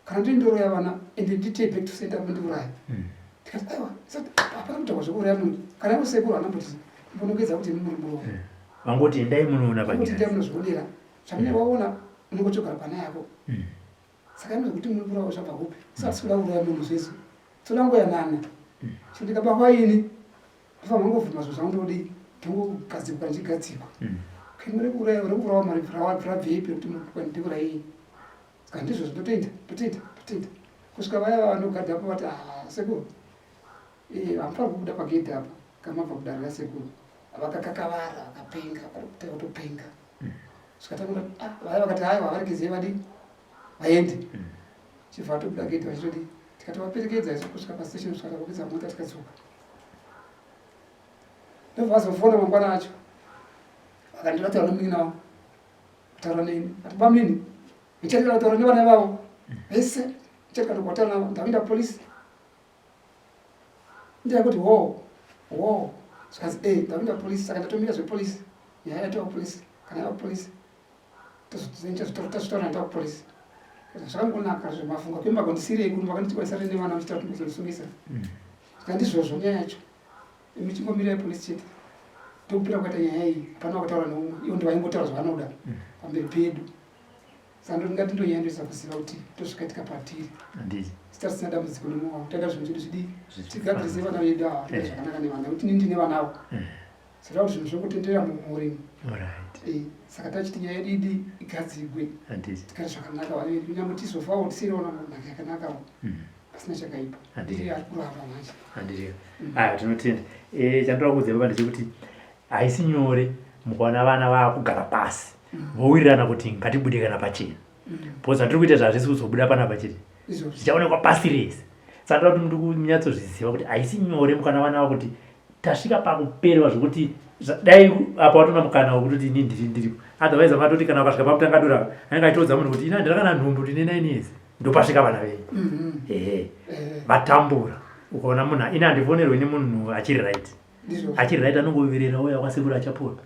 kana ndiri ndoroya vana ende nditei back to center mundiuraya hmm. ndikati aiwa hapana kutaura zvekuuraya munhu kana ivo sekuru anamboti mbonongedza kuti muri muroyi hmm. vangoti endai munoona pangoti endai munozvionera zvamune hmm. waona unongochogara pana yako saka inozi kuti muri kurawo zvabva kupi saka tisi kuda kuuraya munhu zvese toda ngoyanana chero ndikabakwa ini ndofanira ngovhuma zvinhu zvangu ndodii ndongogadzikwa ndichigadzikwa kemuri kuuraya uri kuurawa mari rabveipi kuti ndiurayei Saka ndizvozvo ndotoenda ndotoenda ndotoenda kusvika vaya vanogadha apo vati ah, sekuru eh, hamufaniri kubuda pagedhi apa kana mabva kudare rasekuru vakakakavara vakapenga varikuta kutopenga mm. svika takuda ah, vaya vakati haiwa varegedzei vadii vaende mm. chibva vatobuda gedhi vachitodii tikatovaperekedza isu kusvika pastation kusvika takupedza mota tikadzoka ndobva vazofona mangwana acho vakandivataura nomunin'ina wangu kutaura neni ati bamnini ndichatikana kutaura nevana vavo vese ndichatikana kutaura navo ndakuenda kupolisi ndiye kuti wo wo zvikanzi e ndakuenda kupolisi saka ndatomira zvepolisi nyaya yatova kupolisi kana yava kupolisi tazvitaura ndava kupolisi zvakangonaka zvemafunga kwemba kondisirei kuno vakanditi nevana vachitaura kuti ndozondisungisa saka ndizvozvo nyaya yacho Imi chingomirirai police chete. Ndokupira kwaita nyaya iyi. Hapana wakataura neumwe. Ivo ndivaingotaura zvavanoda mm. pamberi pedu. Saka ndoti ngati ndonyaya kuziva kuti ndozvakaitika patiri. Handiti. Sita tisina dambudziko nemwoyo wangu taida zvinhu zvedu zvidii tigadzirise vana vedu ava tiite zvakanaka nevana nekuti ini ndine vana avo. Saka kuti zvinhu zvokutenderera mumhuri. Alright. Eh, saka tachiti nyaya yedu idi igadzigwe. Handiti. Tigare zvakanaka vana vedu nyangwe tizofawo tisiirewo nhaka yakanakawo. Pasina chakaipa. Handiti. Iye ari kuramba manje. Handiti. Aya tinotenda. Eh, chandoda kukuudza baba ndechekuti haisi nyore mukaona vana vakugara pasi vowirirana kuti ngatibude kana pachena because zvatiri kuita zvazvisi kuzobuda panapa chete zvichaonekwa pasi rese saka ndoda kuti muri kunyatsozviziva kuti haisi nyore mukana vana vakuti tasvika pakuperwa zvekuti dai apa watona mukana wekutoti ini ndiri ndiripo otherwise vangatoti kana ukasvika pamutangadura anenge achitoudza munhu kuti ini handina kana nhumbu ndine 9 years ndopasvika vana venyu ehe vatambura ukaona munhu ini handifonerwe nemunhu achiri right achiri right anongoverera ouya kwasekuru achapora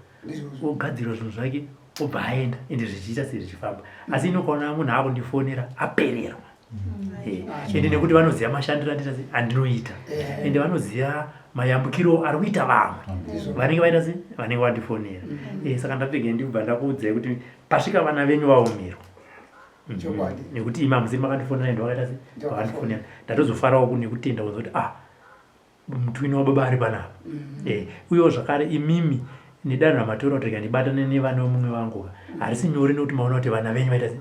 ogadzira zvinhu zvake obva aenda ende zvichiita sei zvichifamba asi ini ukaona munhu akundifonera apererwa eh, ende nekuti vanoziva mashandiro andita sei andinoita eh. ende vanoziva mayambukiro ari kuita vamwe vanenge vaita sei vanenge vandifonera mm. eh, saka ndapege ndibva ndakuudzai kuti pasvika vana venyu vaomerwa mm-hmm. nekuti imi hamusiri makandifonera ende vakaita sei vakandifonera ndatozofarawo nekutenda kunza kuti ah mutwini wababa ari panapa mm. eh, uyewo zvakare imimi nedanho ramatora kuti rega ndibatane nevana vemumwe vangu ka mm. harisi nyore nekuti maona kuti vana venyu vaita se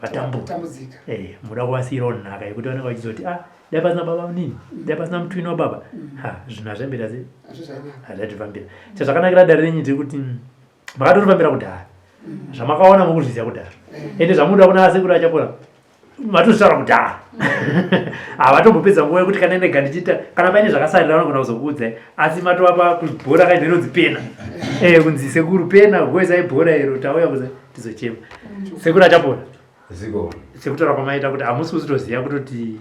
vatambura eh, muda kuvasiirawo nhaka yekuti vanenge vachizoti ah dai pasina baba nini mm. dai pasina mutwini wababa ha zvinhu hazvambira se hazvatifambira chazvakanakira dare renyu ndekuti makatorifambira kudhara zvamakaona mukuzviziva kudhara ende zvamunoda kuna asekuru achapora matozvitaura kudhara havatombopedza nguva yekuti kana ndega ndichiita kana paine zvakasarira vanogona kuzokuudzai asi matovapa kubhora kainhu inonzi pena eh, kunzi sekuru pena goisai bhora iro tauya kuza tizochema sekuru achapora sekutaura kwamaita kuti hamusi kuzitoziva kutoti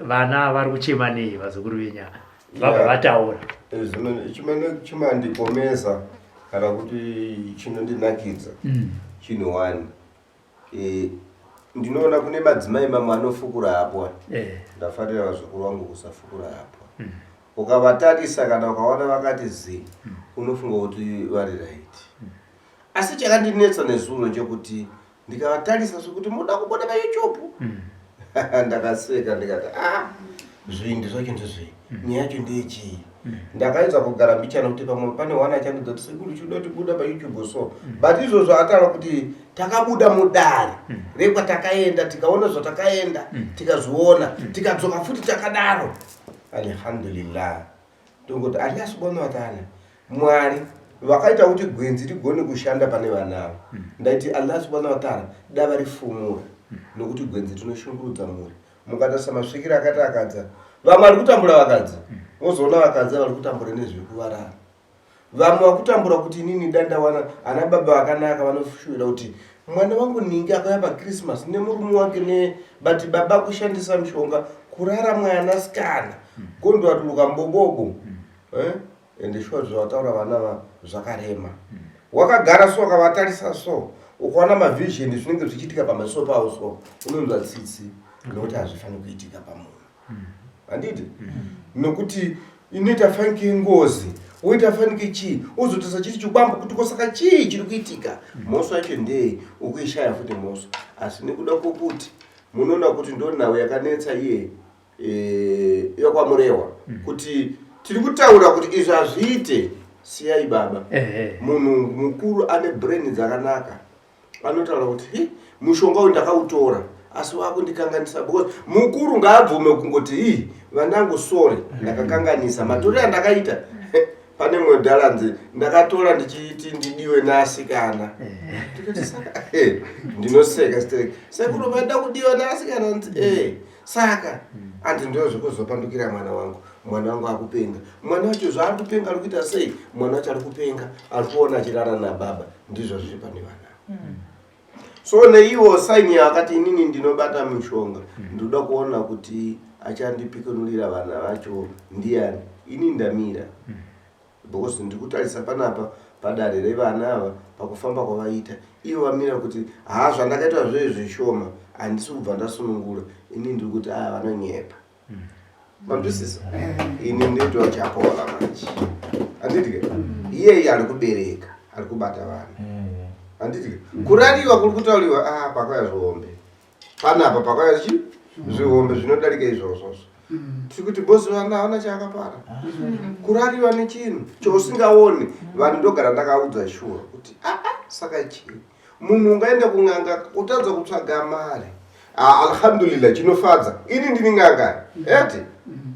vana vari kuchema nei vazukuru venyama vabva vataura eh, chimene chimandikomesa kana kuti chinondinakidza mm. chinhu wani eh, ndinoona kune madzimai mamwe anofukura hapwa eh. ndafarira vazukuru vangu kusafukura hapwa mm. ukavatarisa kana ukaona vakati zii mm. unofunga kuti vari right mm. asi chakandinetsa nezuro nchekuti ndikavatarisa sokuti muda kubuda payoutube mm. ndakaseka ndikati ah zvindi zvacho ndizvei mm. nyaya yacho ndeyechii mm. ndakaedza kugara mbichana kuti pamwe pane wana achandidza kuti sekuru chinoda kuti buda payoutube so mm. but izvozvo ataura kuti takabuda mudare mm. rekwa takaenda tikaona zvatakaenda mm. tikazviona mm. tikadzoka futi takadaro alhamdulillah Tongoti Allah subhanahu wa ta'ala Mwari vakaita kuti gwenzi rigone kushanda pane vana ava. Hmm. Ndaiti Allah subhanahu wa ta'ala dava rifumura hmm. nokuti gwenzi rinoshungurudza mhuri. Mukatarisa masvikiro akati akadza vamwe vari kutambura vakadzi hmm. wozoona vakadzi vari kutambura nezvekuvarara vamwe vakutambura kuti inini dandawana ana baba vakanaka vanoshuwira kuti mwana wangu ningi akauya pachristmas nemurume wake ne but baba kushandisa mishonga kurara mwana sikana gondo atuluka mbobobo mm. eh? ende shuwa zvavataura vana va zvakarema mm. wakagara so wakavatarisa so ukaona mavision zvinenge zvichiitika pameso pavo so unonzwa tsitsi nokuti hazvifaniri kuitika pamunhu mm. handiti mm. nokuti inoita fanike ngozi woita fanike chii wozotarisa chiri chikwambo kuti kosaka chii chiri kuitika mhosva yacho ndei ukuishaya futi mhosva asi nekuda kwokuti munoona kuti ndonhau yakanetsa iye eh, yokwamurewa mm. kuti tiri kutaura kuti izvi hazviite siyai baba munhu mukuru ane brain dzakanaka anotaura kuti hi mushonga uyu ndakautora asi wakundikanganisa because mukuru ngaabvume kungoti hii vanangu sorry ndakakanganisa matorero andakaita pane mwe dharanzi ndakatora ndichiti ndidiwe naasikana ndikati saka eh, ndinoseka sterek sekuru vaida kudiwa naasikana nzi eh saka anti ndo zvekuzopandukira mwana wangu mwana wangu akupenga mwana wacho zvaari kupenga ari kuita sei mwana wacho ari kupenga ari kuona achirara nababa ndizvo zviri pane vana mm. so neiwo saini akati inini ndinobata mishonga mm. ndinoda kuona kuti achandipikinurira vana vacho ndiyani ini ndamira mm. because ndiri kutarisa panapa padare revana ava pakufamba kwavaita ivo vamira kuti haa zvandakaita zvee zvishoma handisi kubva ndasunungura ini ndiri kuti aya vanonyepa mm. manzwisisa ini ndinoitwa chapola manje handiti ke iyeye ari kubereka ari kubata vana mm. Handiti kurariwa kuri kutauriwa ah pakauya zvihombe. Panapa pakauya chi zvihombe zvinodarika izvozvozvo. Tiri kuti bosi vana havana chaakapara. Kurariwa nechinhu chausingaoni. Vanhu ndogara ndakaudza shuwa kuti ah ah saka chii. Munhu ungaenda kun'anga kutadza kutsvaga mari. Ah, alhamdulillah chinofadza. Ini ndini n'anga. Eti?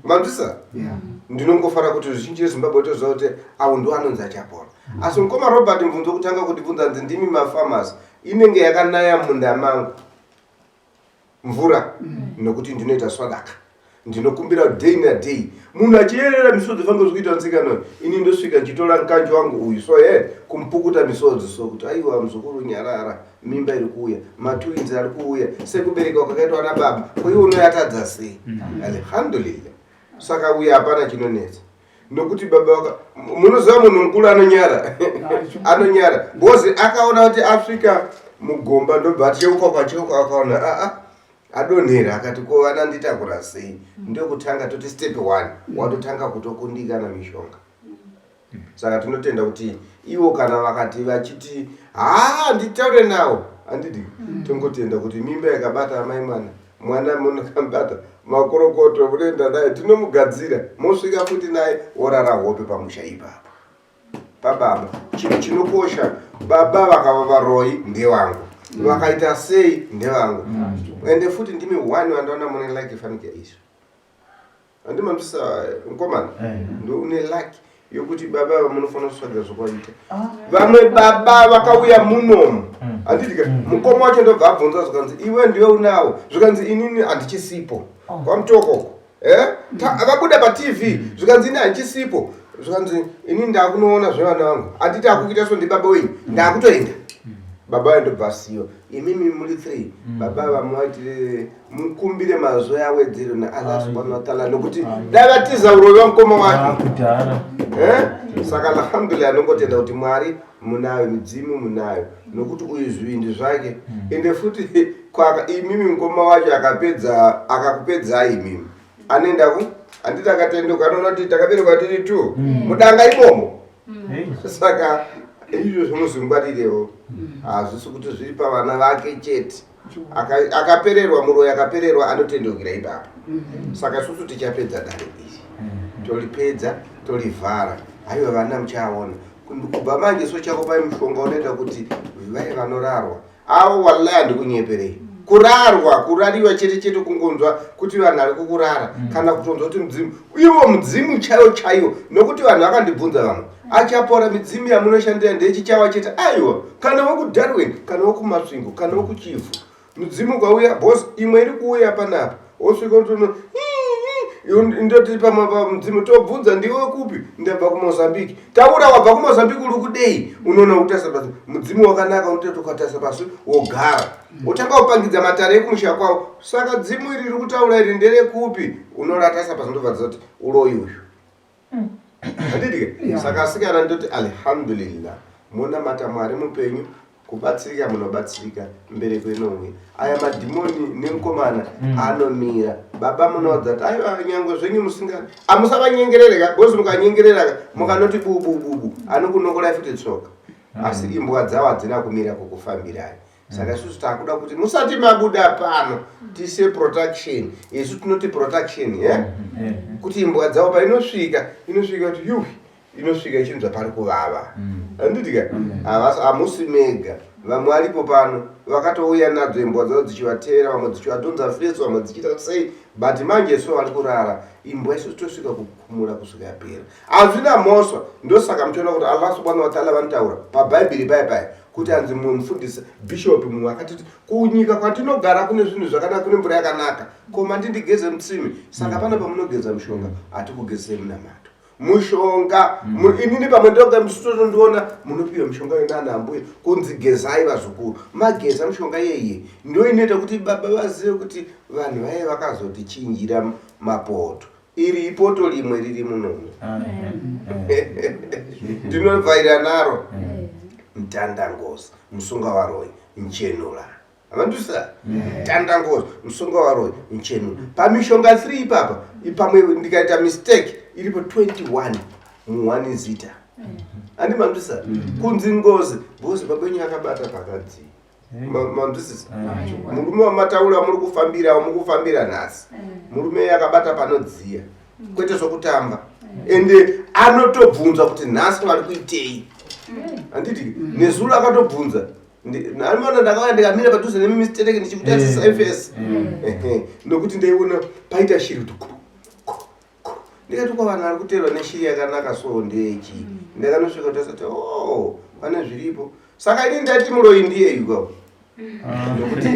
Manzwisa? Yeah. Ndinongofara kuti zvizhinji yeZimbabwe toziva kuti awo ndo anonzi achapora. Asi mukoma Robert mubvunzo kutanga kundibvunza nzi ndimi mafarmers inenge yakanaya munda mangu mvura nokuti ndinoita swadaka ndinokumbira day naday munhu achiyerera misodzi fange zvikuita nzikano ini ndosvika ndichitora mukanji wangu uyu so he kumupukuta misodzi so kuti aiwa muzukuru nyarara mimba iri kuuya matwins ari kuuya sekuberekwa kwakaitwa nababa ko iwe unoyatadza sei mm. alhamdulillah saka uya hapana chinonetsa nokuti baba waka munoziva munhu mukuru anonyara anonyara because akaona kuti asvika mugomba ndobva acheuka kwacheuka akaona aa adonhera akati ko vana nditakura sei ndokutanga toti step one watotanga kutokundikana mishonga saka tinotenda kuti ivo kana vakati vachiti haa nditaure nawo handidi tongotenda kuti mimba yakabata amai mwana mwana munokamubata makorokoto munoenda naye tinomugadzira mosvika futi naye worara hope pamusha ipapo pababa chinhu chinokosha baba vakava varoyi ndevangu vakaita sei ndevangu ende futi ndimi one vandaona mune like fanike izvi andimamisa mukomana eh. ndo une luck yokuti baba ava munofanira kutsvaga zvokwaita ah. vamwe baba vakauya munomu hmm. handitika hmm. mukoma wacho ndobva abvunza zvikanzi iwe ndiwe unawo zvikanzi inini handichisipo oh. kwamutokoko eh? vabuda patv hmm. zvikanzi ini handichisipo zvikanzi ini ndakunoona zvevana vangu handiti akukuita so ndibaba wenyu ndakutoenda baba vayo ndobva asiyiwa imimi muri three baba vamuvaitire mukumbire mazuva awedzere naallah subhanahu wataala nokuti dai vatiza urovi wamukoma wake eh? saka alhamdulillah anongotenda kuti mwari munayo midzimu munayo nokuti uyu zvivindi zvake hmm. ende futi kwaka imimi mukoma wacho akapedza akakupedzai imimi anoenda ku handiti akatenduka anoona kuti takaberekwa tiri two hmm. mudanga imomo hmm. saka izvo zvinozvingwarirewo hazvisi kuti zviri pavana vake chete akapererwa muroyi akapererwa anotendeukira ipapo mm-hmm. saka isusu tichapedza dare iri mm-hmm. tolipedza tolivhara haiwa vana muchaona kubva manje so chako pai mushonga unoita kuti vaye vanorarwa avo wallahi handikunyeperei kurarwa kurariwa chete chete kungonzwa kuti vanhu ari kukurara mm. kana kutonzwa kuti mudzimu iwo mudzimu chaiwo chaiwo nokuti vanhu vakandibvunza vamwe Achapora midzimu yamunoshandira ndeyechichawa chete aiwa kana wekudarwin kana wekumasvingo kana wekuchivhu mudzimu ukauya bos imwe iri kuuya panapa wosvika utono ndoti pamamudzimu tobvunza ndiwe kupi ndabva kumozambique taura wabva kumozambique uri kudei unoona kutarisa pasi mudzimu wakanaka unototi ukatarisa pasi wogara wotanga kupangidza matare ekumusha kwavo saka dzimu iri riri kutaura iri nderekupi unoratarisa pasi ndobva dzoti uroyi uyu handidike saka asikana ndoti alhamdulillah monamata mwari mupenyu kubatsirika munobatsirika mbereko inouya aya madhimoni nemukomana mm. anomira baba munoudza kuti aiwa nyangwe zvenyu musinga amusavanyengerereka bcoz mukanyengereraka mukanoti bubububu anokunokorai futi tsoka mm. asi imbwa dzavo hadzina kumira kukufambirai saka isusu takuda kuti musati mabuda pano tiise protection isu tinoti protection ye eh? mm-hmm. kuti imbwa dzavo painosvika inosvika kuti yuhi inosvika ichinzwa pari kuvava mm. handitika mm. hamusi mega vamwe varipo pano vakatouya nadzo imbwa dzavo dzichivateera vamwe dzichivadhonza fesi vamwe dzichiita sei but manje so vari kurara imbwa isu tosvika kukumura kusvika yapera hazvina mhosva ndosaka muchiona kuti allah subhanahu wataala vanotaura pabhaibheri paya paya kuti hanzi mumwe mufundisi bishop mumwe akatiti kunyika kwatinogara kune zvinhu zvakanaka kune mvura yakanaka ko mandindigeze mutsime saka mm. pana pamunogeza mushonga hatikugezesei munamato mushonga mm. inini pamwe ndoga msutonondiona munopiwa mishonga yenana ambuya kunzi gezai vazukuru mageza mishonga yeye ndo inoita kuti baba vazive kuti vanhu vaye vakazotichinjira mapoto iri ipoto rimwe riri munomu ndinovhaira naro mtandangozi musunga waroyi nchenura avandisa tandangozi musunga waroyi nchenura pamishonga 3 ipapa pamwe ndikaita mistake iripo 21 muwani zita. Andi manzwisisa kunzi ngozi because baba wenyu akabata pakadzii. Manzwisisa murume wamataura muri kufambira wamuri kufambira nhasi murume akabata panodziya kwete zvokutamba ende anotobvunza kuti nhasi vari kuitei handiti nezuro akatobvunza Anoona ndakauya ndikamira padhuze nemi mistereke ndichikutarisa fs nokuti ndaiona paita shiri kuti ndikati kwa vanhu vari kuteerwa neshiri yakanaka so ndeyechii ndakanosvika kuti asati o oh, pane zviripo saka ini ndati muroyi ndiye yuka nokuti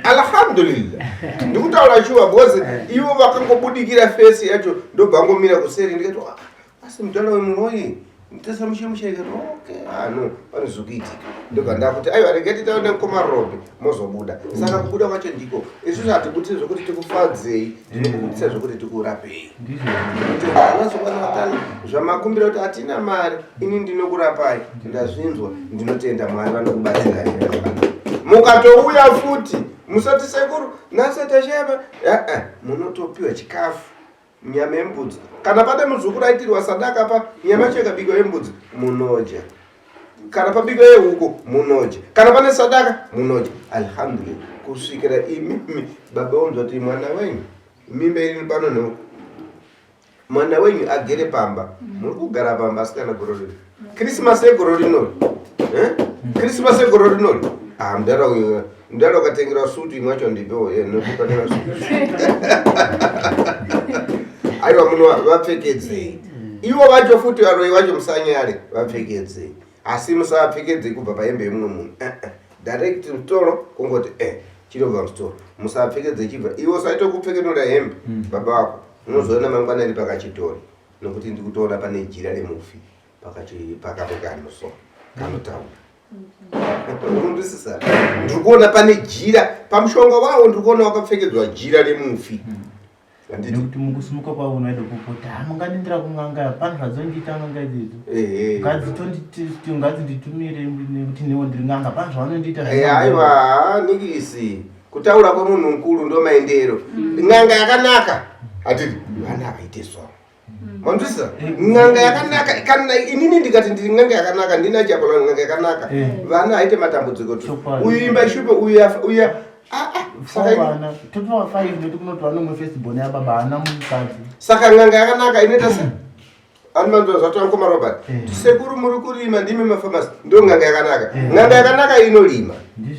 alhamdulillah ndikutaura shuwa because ivo vakangobudikira fesi yacho ndobva angomira kuseri ndikati ah, asi mudhara wemuroyi tesa mushe mushe ikati okay ah no pane zvikuitika ndobva ndakuti aiwa regai titaure nemukoma robe mozobuda saka kubuda kwacho ndiko isusu hatibudise zvekuti tikufadzei tinokubudisa zvekuti tikurapei anazokwana zvamakumbira kuti hatina mari ini ndinokurapai ndazvinzwa ndinotenda mwari vanokubatsirai mukatouya futi musati sekuru nhasi tashaya e-e munotopiwa chikafu nyama yembudzi kana pane muzukuru aitirwa sadaka pa nyama yacho ikabikwa yembudzi munodya kana pabikwa yehuku munodya kana pane sadaka munodya alhamdulillah kusvikira imimi baba unzwa kuti mwana wenyu mimba iri pano neuku mwana wenyu agere pamba muri kugara pamba asikana gore rino Christmas yegore rinori eh? Christmas yegore rinori ah, mudhara uyu mudhara ukatengerwa sutu imwe yacho ndipewo eh, nokupanera sutu aiwa muno vapfekedzei ivo vacho futi varoyi vacho musanyare vapfekedzei asi musavapfekedzei kubva pahembe yemumwe munhu eh, eh. direct mutoro kungoti eh chinobva mutoro musavapfekedzei chibva ivo saito kupfekenura hembe hmm. baba vako unozoona mangwana iri pakachitori nokuti ndikutoona pane jira remufi pakapekano so kanotaura unonzwisisa ndiri kuona pane jira pamushonga wawo ndiri kuona wakapfekedzwa jira remufi nekuti mukusimuka kwavo unoida kupota ah, munganindira kun'anga pane zvadzondiita n'anga idzedzo ngadzitongadziditumire nekuti newo ndiri n'anga pane zvavanondiita aiwa nikisi kutaura kwemunhu mukuru ndomaendero n'anga yakanaka hatidi vana havaite so manzwisisa n'anga yakanaka kana inini ndikati ndiri n'anga yakanaka ndina chakola n'anga yakanaka eh. vana haite matambudziko tu uyu imba ishupe uyu uyu ah, ah, saka n'anga yakanaka inoita se Anomanzwa zvataura mukoma Robert. Eh. Sekuru muri kurima ndimi mafamasi ndo n'anga yakanaka. Eh. N'anga yakanaka inolima.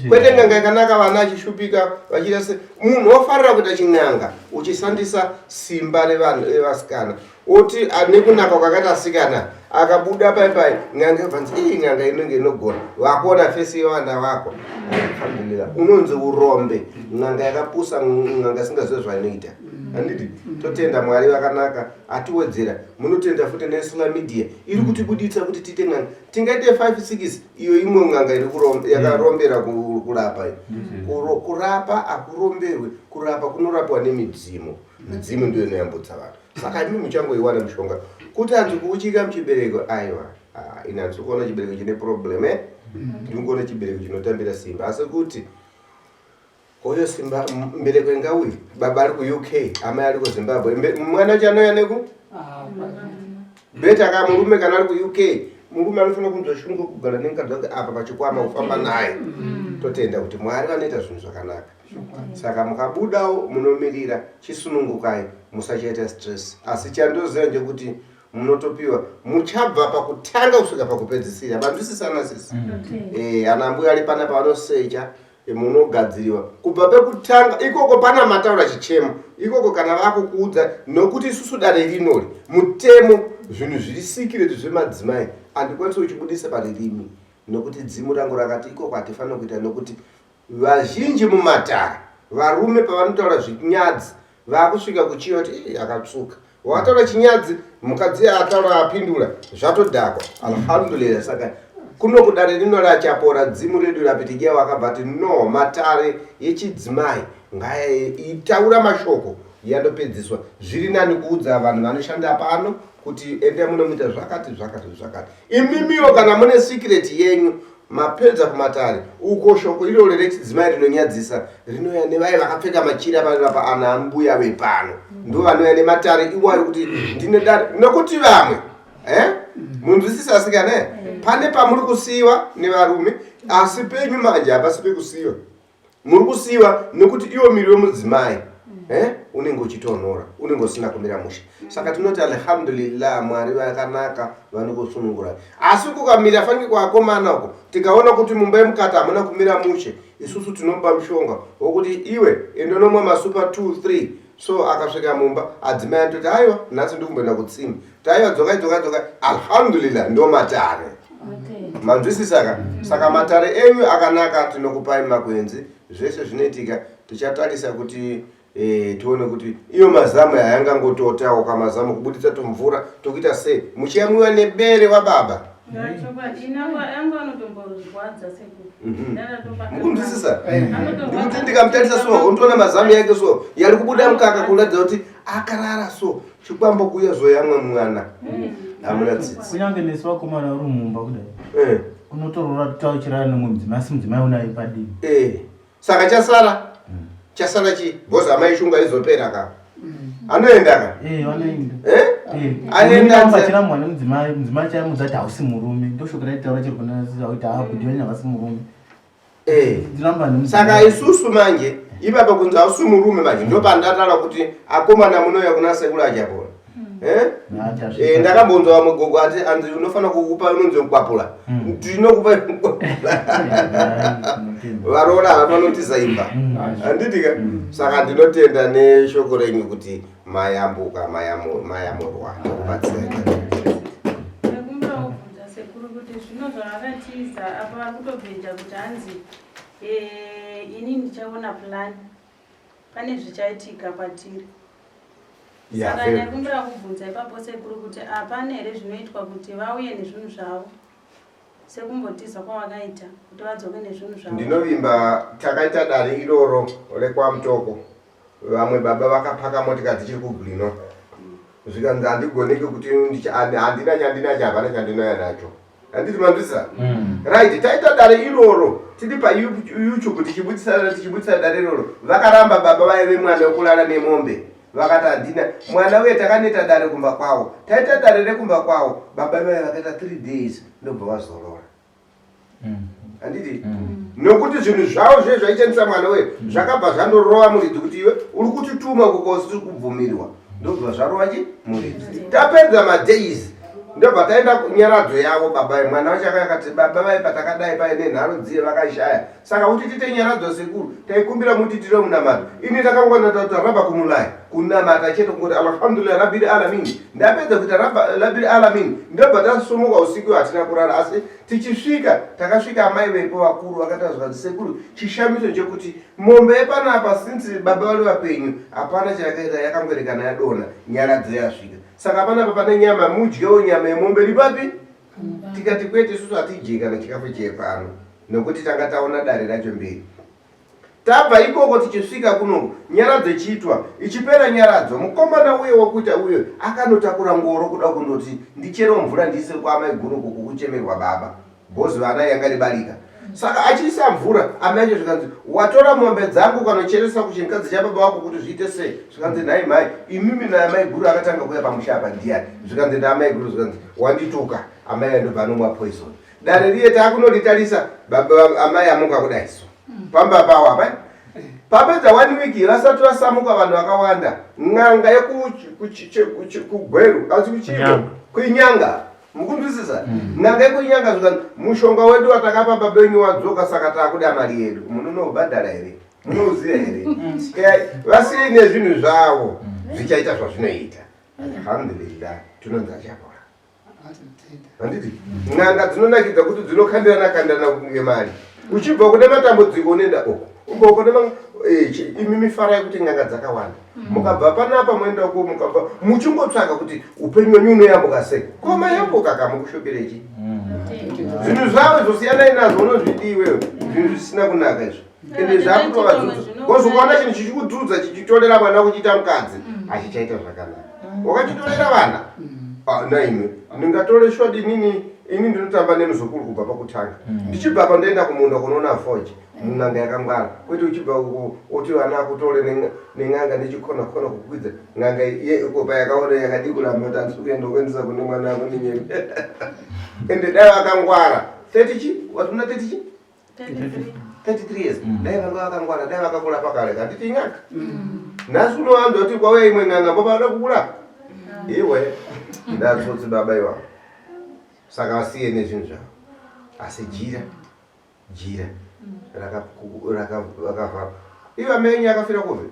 Kwete n'anga yakanaka vana achishupika vachiita se munhu wofarira kuita chin'anga uchishandisa simba revanhu revasikana. Oti ane kunaka kwakaita asikana akabuda pai pai n'anga yobvanzi iyi n'anga inenge inogona vakuona fesi yevana vako. Alhamdulillah unonzi urombe n'anga yakapusa n'anga isingazive zvainoita. Handiti totenda Mwari vakanaka atiwedzera munotenda futi nesocial media iri mm. kutibuditsa kuti tiite n'anga tingaite 5 6 iyo imwe n'anga iri yakarombera kurapa mm. kurapa akuromberwe kurapa kunorapwa nemidzimu midzimu ndiyo inoyambutsa vanhu saka imi muchangoiwana mishonga kuti hanzi kuuchika muchibereko aiwa ah, ini handisi kuona chibereko chine problem eh? mm. ndingoona chibereko chinotambira simba asi kuti Hoyo simba mbereko ingauye baba ari kuUK amai ari kuZimbabwe mwana wacho anouya neku ah, beta ka murume kana ari kuUK murume anofanira kunzwa shungu kugara nemukadzi wake apa pachikwama kufamba naye mm. totenda kuti mwari vanoita zvinhu zvakanaka saka mukabudawo munomirira chisunungukai musachaita stress asi chandoziva ndekuti munotopiwa muchabva pakutanga kusvika pakupedzisira vanzwisisana sisi mm. eh, ana mbuya ari pana pavanosecha munogadziriwa kubva pekutanga ikoko pana mataura chichemo ikoko kana vakukuudza nokuti isusu dare rinori mutemo zvinhu zviri sikireti zvemadzimai andikwanisi kuchibudisa paririmi nokuti dzimu rangu rakati ikoko hatifanira kuita nokuti vazhinji mumatare varume pavanotaura zvinyadzi vakusvika kuchiva kuti akatsvuka Wataura chinyadzi mukadzi ataura apindura zvatodhakwa alhamdulillah saka kuno kudare rino rachapora dzimu redu rapitikia wakabva ati no matare yechidzimai ngaitaura mashoko yandopedziswa zviri nani kuudza vanhu vanoshanda pano kuti ende munomuita zvakati zvakati zvakati imimiwo kana mune secret yenyu Mapedza kumatare uko shoko iroro rechidzimai rinonyadzisa rinouya nevaye vakapfeka machira vanorapa ana ambuya vepano ndo vanouya nematare iwayo kuti ndine dare nokuti vamwe eh? Munzwisisa asikana eh? Pane pamuri kusiyiwa nevarume asi penyu manje hapasi pekusiyiwa. Muri kusiyiwa nekuti iwo miri wemudzimai eh? Unenge uchitonhora, unenge usina kumira mushe. Saka tinoti alhamdulillah, Mwari vakanaka vanokusunungurai. Asi kukamira fanike kuakomana uko, tikaona kuti mumba yemukati hamuna kumira mushe, isusu tinomupa mushonga wokuti iwe endonomwa masupa 2 3. So akasvika mumba adzimai anototi aiwa nhasi ndikumboenda kutsime, taiwa dzokai dzokai dzokai. Alhamdulillah, ndo matare manzwisisaka. Saka matare enyu akanaka, tinokupai makwenzi, zvese zvinoitika tichatarisa kuti tione kuti iyo mazamu ayangangototawo kamazamu kubuditsa tumvura tokuita sei muchiyamwiwa nebere wababa. Mukunzwisisa ndikuti ndikamutarisa so unotoona mazamu yake so yari kubuda mukaka kuratidza kuti akarara so chikwambo kuuya zoyamwa mwana hamuna tsitsi. Kunyange nesu vakomana uri mumba kudai unotorora tauchirara nemumwe mudzimai asi mudzimai unaye padivi. Saka chasara chasara chi because amai shunga izopera ka anoenda ka. Vanoenda. Anoenda achirambwa nemudzimai, mudzimai chaimudza kuti hausi murume, ndoshoko raitaura chiri kuna kuti haa bhudhi venyu havasi murume. Ndinamba nemudzimai. Saka isusu manje ipapa kunzi hausi murume manje ndopandatara kuti akomana munouya kuna sekuru Achapona. Ndakambonzwa vamwe gogo ati anzi unofanira kukupa unonzi mukwapula. Tinokupa varoora havanotiza imba. Handiti ka? Saka ndinotenda neshoko renyu kuti mayambuka, mayamurwa nekubatsira. Ndikumbira kubvunza sekuru kuti zvino zvavakatiza apa vari kutobvenja kuti hanzi ini ndichaona plan pane zvichaitika kwatiri. Saka ndakumbira kubvunza ipapo sekuru kuti hapana here zvinoitwa kuti vauye nezvinhu zvavo sekumbotiza kwavakaita kuti vadzoke nezvinhu zvavo. Ndinovimba takaita dare iroro rekwaMutoko, vamwe baba vakapaka motika dzichiri kuGlino, zvikanzi handigoneki kuti handina chandinacho, hapana chandinouya nacho. Handiti manzwisisa? Right, taita dare iroro tiri paYouTube tichibudisa dare iroro, vakaramba baba vaive mwana wekulala nemombe, vakati handina mwana uye takanoita dare kumba kwavo. Taita dare rekumba kwavo, baba vaive vakaita 3 days ndobva vazorora. Handiti? Nokuti zvinhu zvavo zviye zvaichandisa mwana uye zvakabva zvandorova muridzi kuti iwe uri kutituma kuko usiri kubvumirwa, ndobva zvarova chi muridzi. Tapedza madays ndobva taenda kunyaradzo yavo baba mwana wacho akati baba vai patakadai paine nharo dziye vakashaya, saka kuti tiite nyaradzo sekuru taikumbira mutiitire munamato. Ini ndakangwana takuti raba kumulaya kunamata chete kungoti alhamdulillah rabbil alamin. Ndapedza kuita rabbil alamin ndobva tasumuka usiku, hatina kurara, asi tichisvika takasvika amai vepo vakuru vakataura zvikanzi sekuru chishamiso chekuti mombe yepanapa since baba vari vapenyu hapana chayakaita, yakangoerekana yadonha, nyaradzo yasvika, saka panapa pane nyama, mudyewo nyama yemombe ripapi. Tikati kwete, isusu hatidyi kana chikafu chepano nokuti tanga taona dare racho mberi. Tabva ikoko tichisvika kuno nyaradzo ichiitwa, ichipera nyaradzo mukomana uye wekuita uye akanotakura ngoro kuda kundoti ndicherewo mvura ndiise kwaamai guru uko kukuchemerwa baba bhozi vana yanga ribarika. Saka achiisa mvura amai acho zvikanzi watora mombe dzangu ukanocheresa kuchimukadzi chababa wako kuti zviite sei? Zvikanzi nhai mhai imimi naamai guru akatanga kuuya pamusha apa ndiani? Zvikanzi ndaamai guru. Zvikanzi wandituka. Amai vandobva anomwa poison. Dare riye taakunoritarisa baba amai amuka kudai so pamba pawo apa papedza 1 week vasati vasamuka vanhu vakawanda. N'anga yekuGweru asi kuchii kuinyanga, mukunzwisisa? N'anga yekuinyanga zvikanzi mushonga wedu watakapa baba wenyu wadzoka, saka taakuda mari yedu. Munonobhadhara here? Munouziva here? Vasiyei nezvinhu zvavo zvichaita zvazvinoita. Alhamdulillah, tinonzi Achapora. Handiti n'anga dzinonakidza kuti dzinokandirana kandirana kunge mari, uchibva kune matambudziko unoenda uko, ubva kune imi mifara yekuti n'anga dzakawanda. Mukabva panapa moenda uko, mukabva muchingotsvaka kuti upenyu hwenyu unoyambuka sei, ko mayambuka kamukushupirechi zvinhu zvavo zvosiyanai nazvo, unozvidii iwewe zvinhu zvisina kunaka izvo? Ende zvakutovadzudza because ukaona chinhu chichikudzudza chichitorera mwana kuchiita mukadzi hachichaita zvakanaka. Wakachitorera vana naimwe ndingatore shodi inini. Ini ndinotamba nemuzukuru kubva pakutanga. Ndichibva apa ndoenda kumunda kunoona foji. Mun'anga yakangwara kwete uchibva uko oti vana akutore nen'anga nechikona kona kukwidza n'anga iye uko payakaona yakadii kuramba kuti handisi kuenda kuendesa kune mwana ako nenyembe ende dai vakangwara 30 chi watuna 30 chi 33 years mm. dai vanga vakangwara dai vakakurapa kare handiti in'anga mm. nhasi unowanza kuti kwauya imwe n'anga mbovada kukurapa mm. iwe ndatsotsi baba iwavo saka vasiye nezvinhu zvavo asi jira jira rakavharwa ivo amai enyu akafira kupi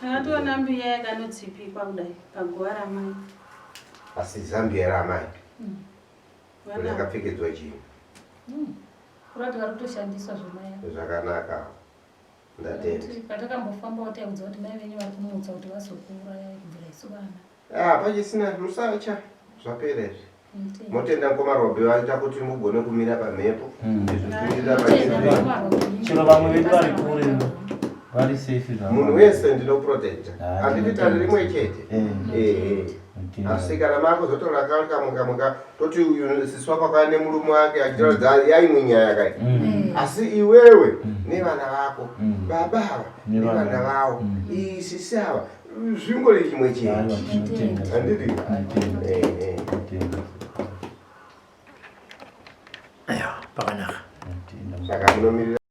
Takatoona mbiya yakanotsipikwa kudai paguva ramai. Asi zambia raamai mm. rakapfekedzwa chii? Mm. Kurati vari kutoshandiswa zvemaya. Zvakanaka. Ndatenda. Patakambofambawo taiudza kuti mai venyu vari kumutsa kuti vazokuurayai kubvira isu vana. Ah, pachisina musacha zvapera izvi. Motenda mkoma Robi vaita kuti mugone kumira pamhepo. Hmm. Izvi pachiri. Chero vamwe vedu vari kure vari safe zvavo. Munhu wese ndinoprotecta. Ah, Handiti tari rimwe chete. Eh. Eh. eh. Asi kana makuzotora kamwe kamwe ka toti uyu sisi wako akauya nemurume wake achitaura mm. yaimwe nyaya kai mm. asi iwewe mm. nevana vako baba ava nevana vavo iyi sisi ava zvingori chimwe chete handiti aiwa pakanaka saka munomirira.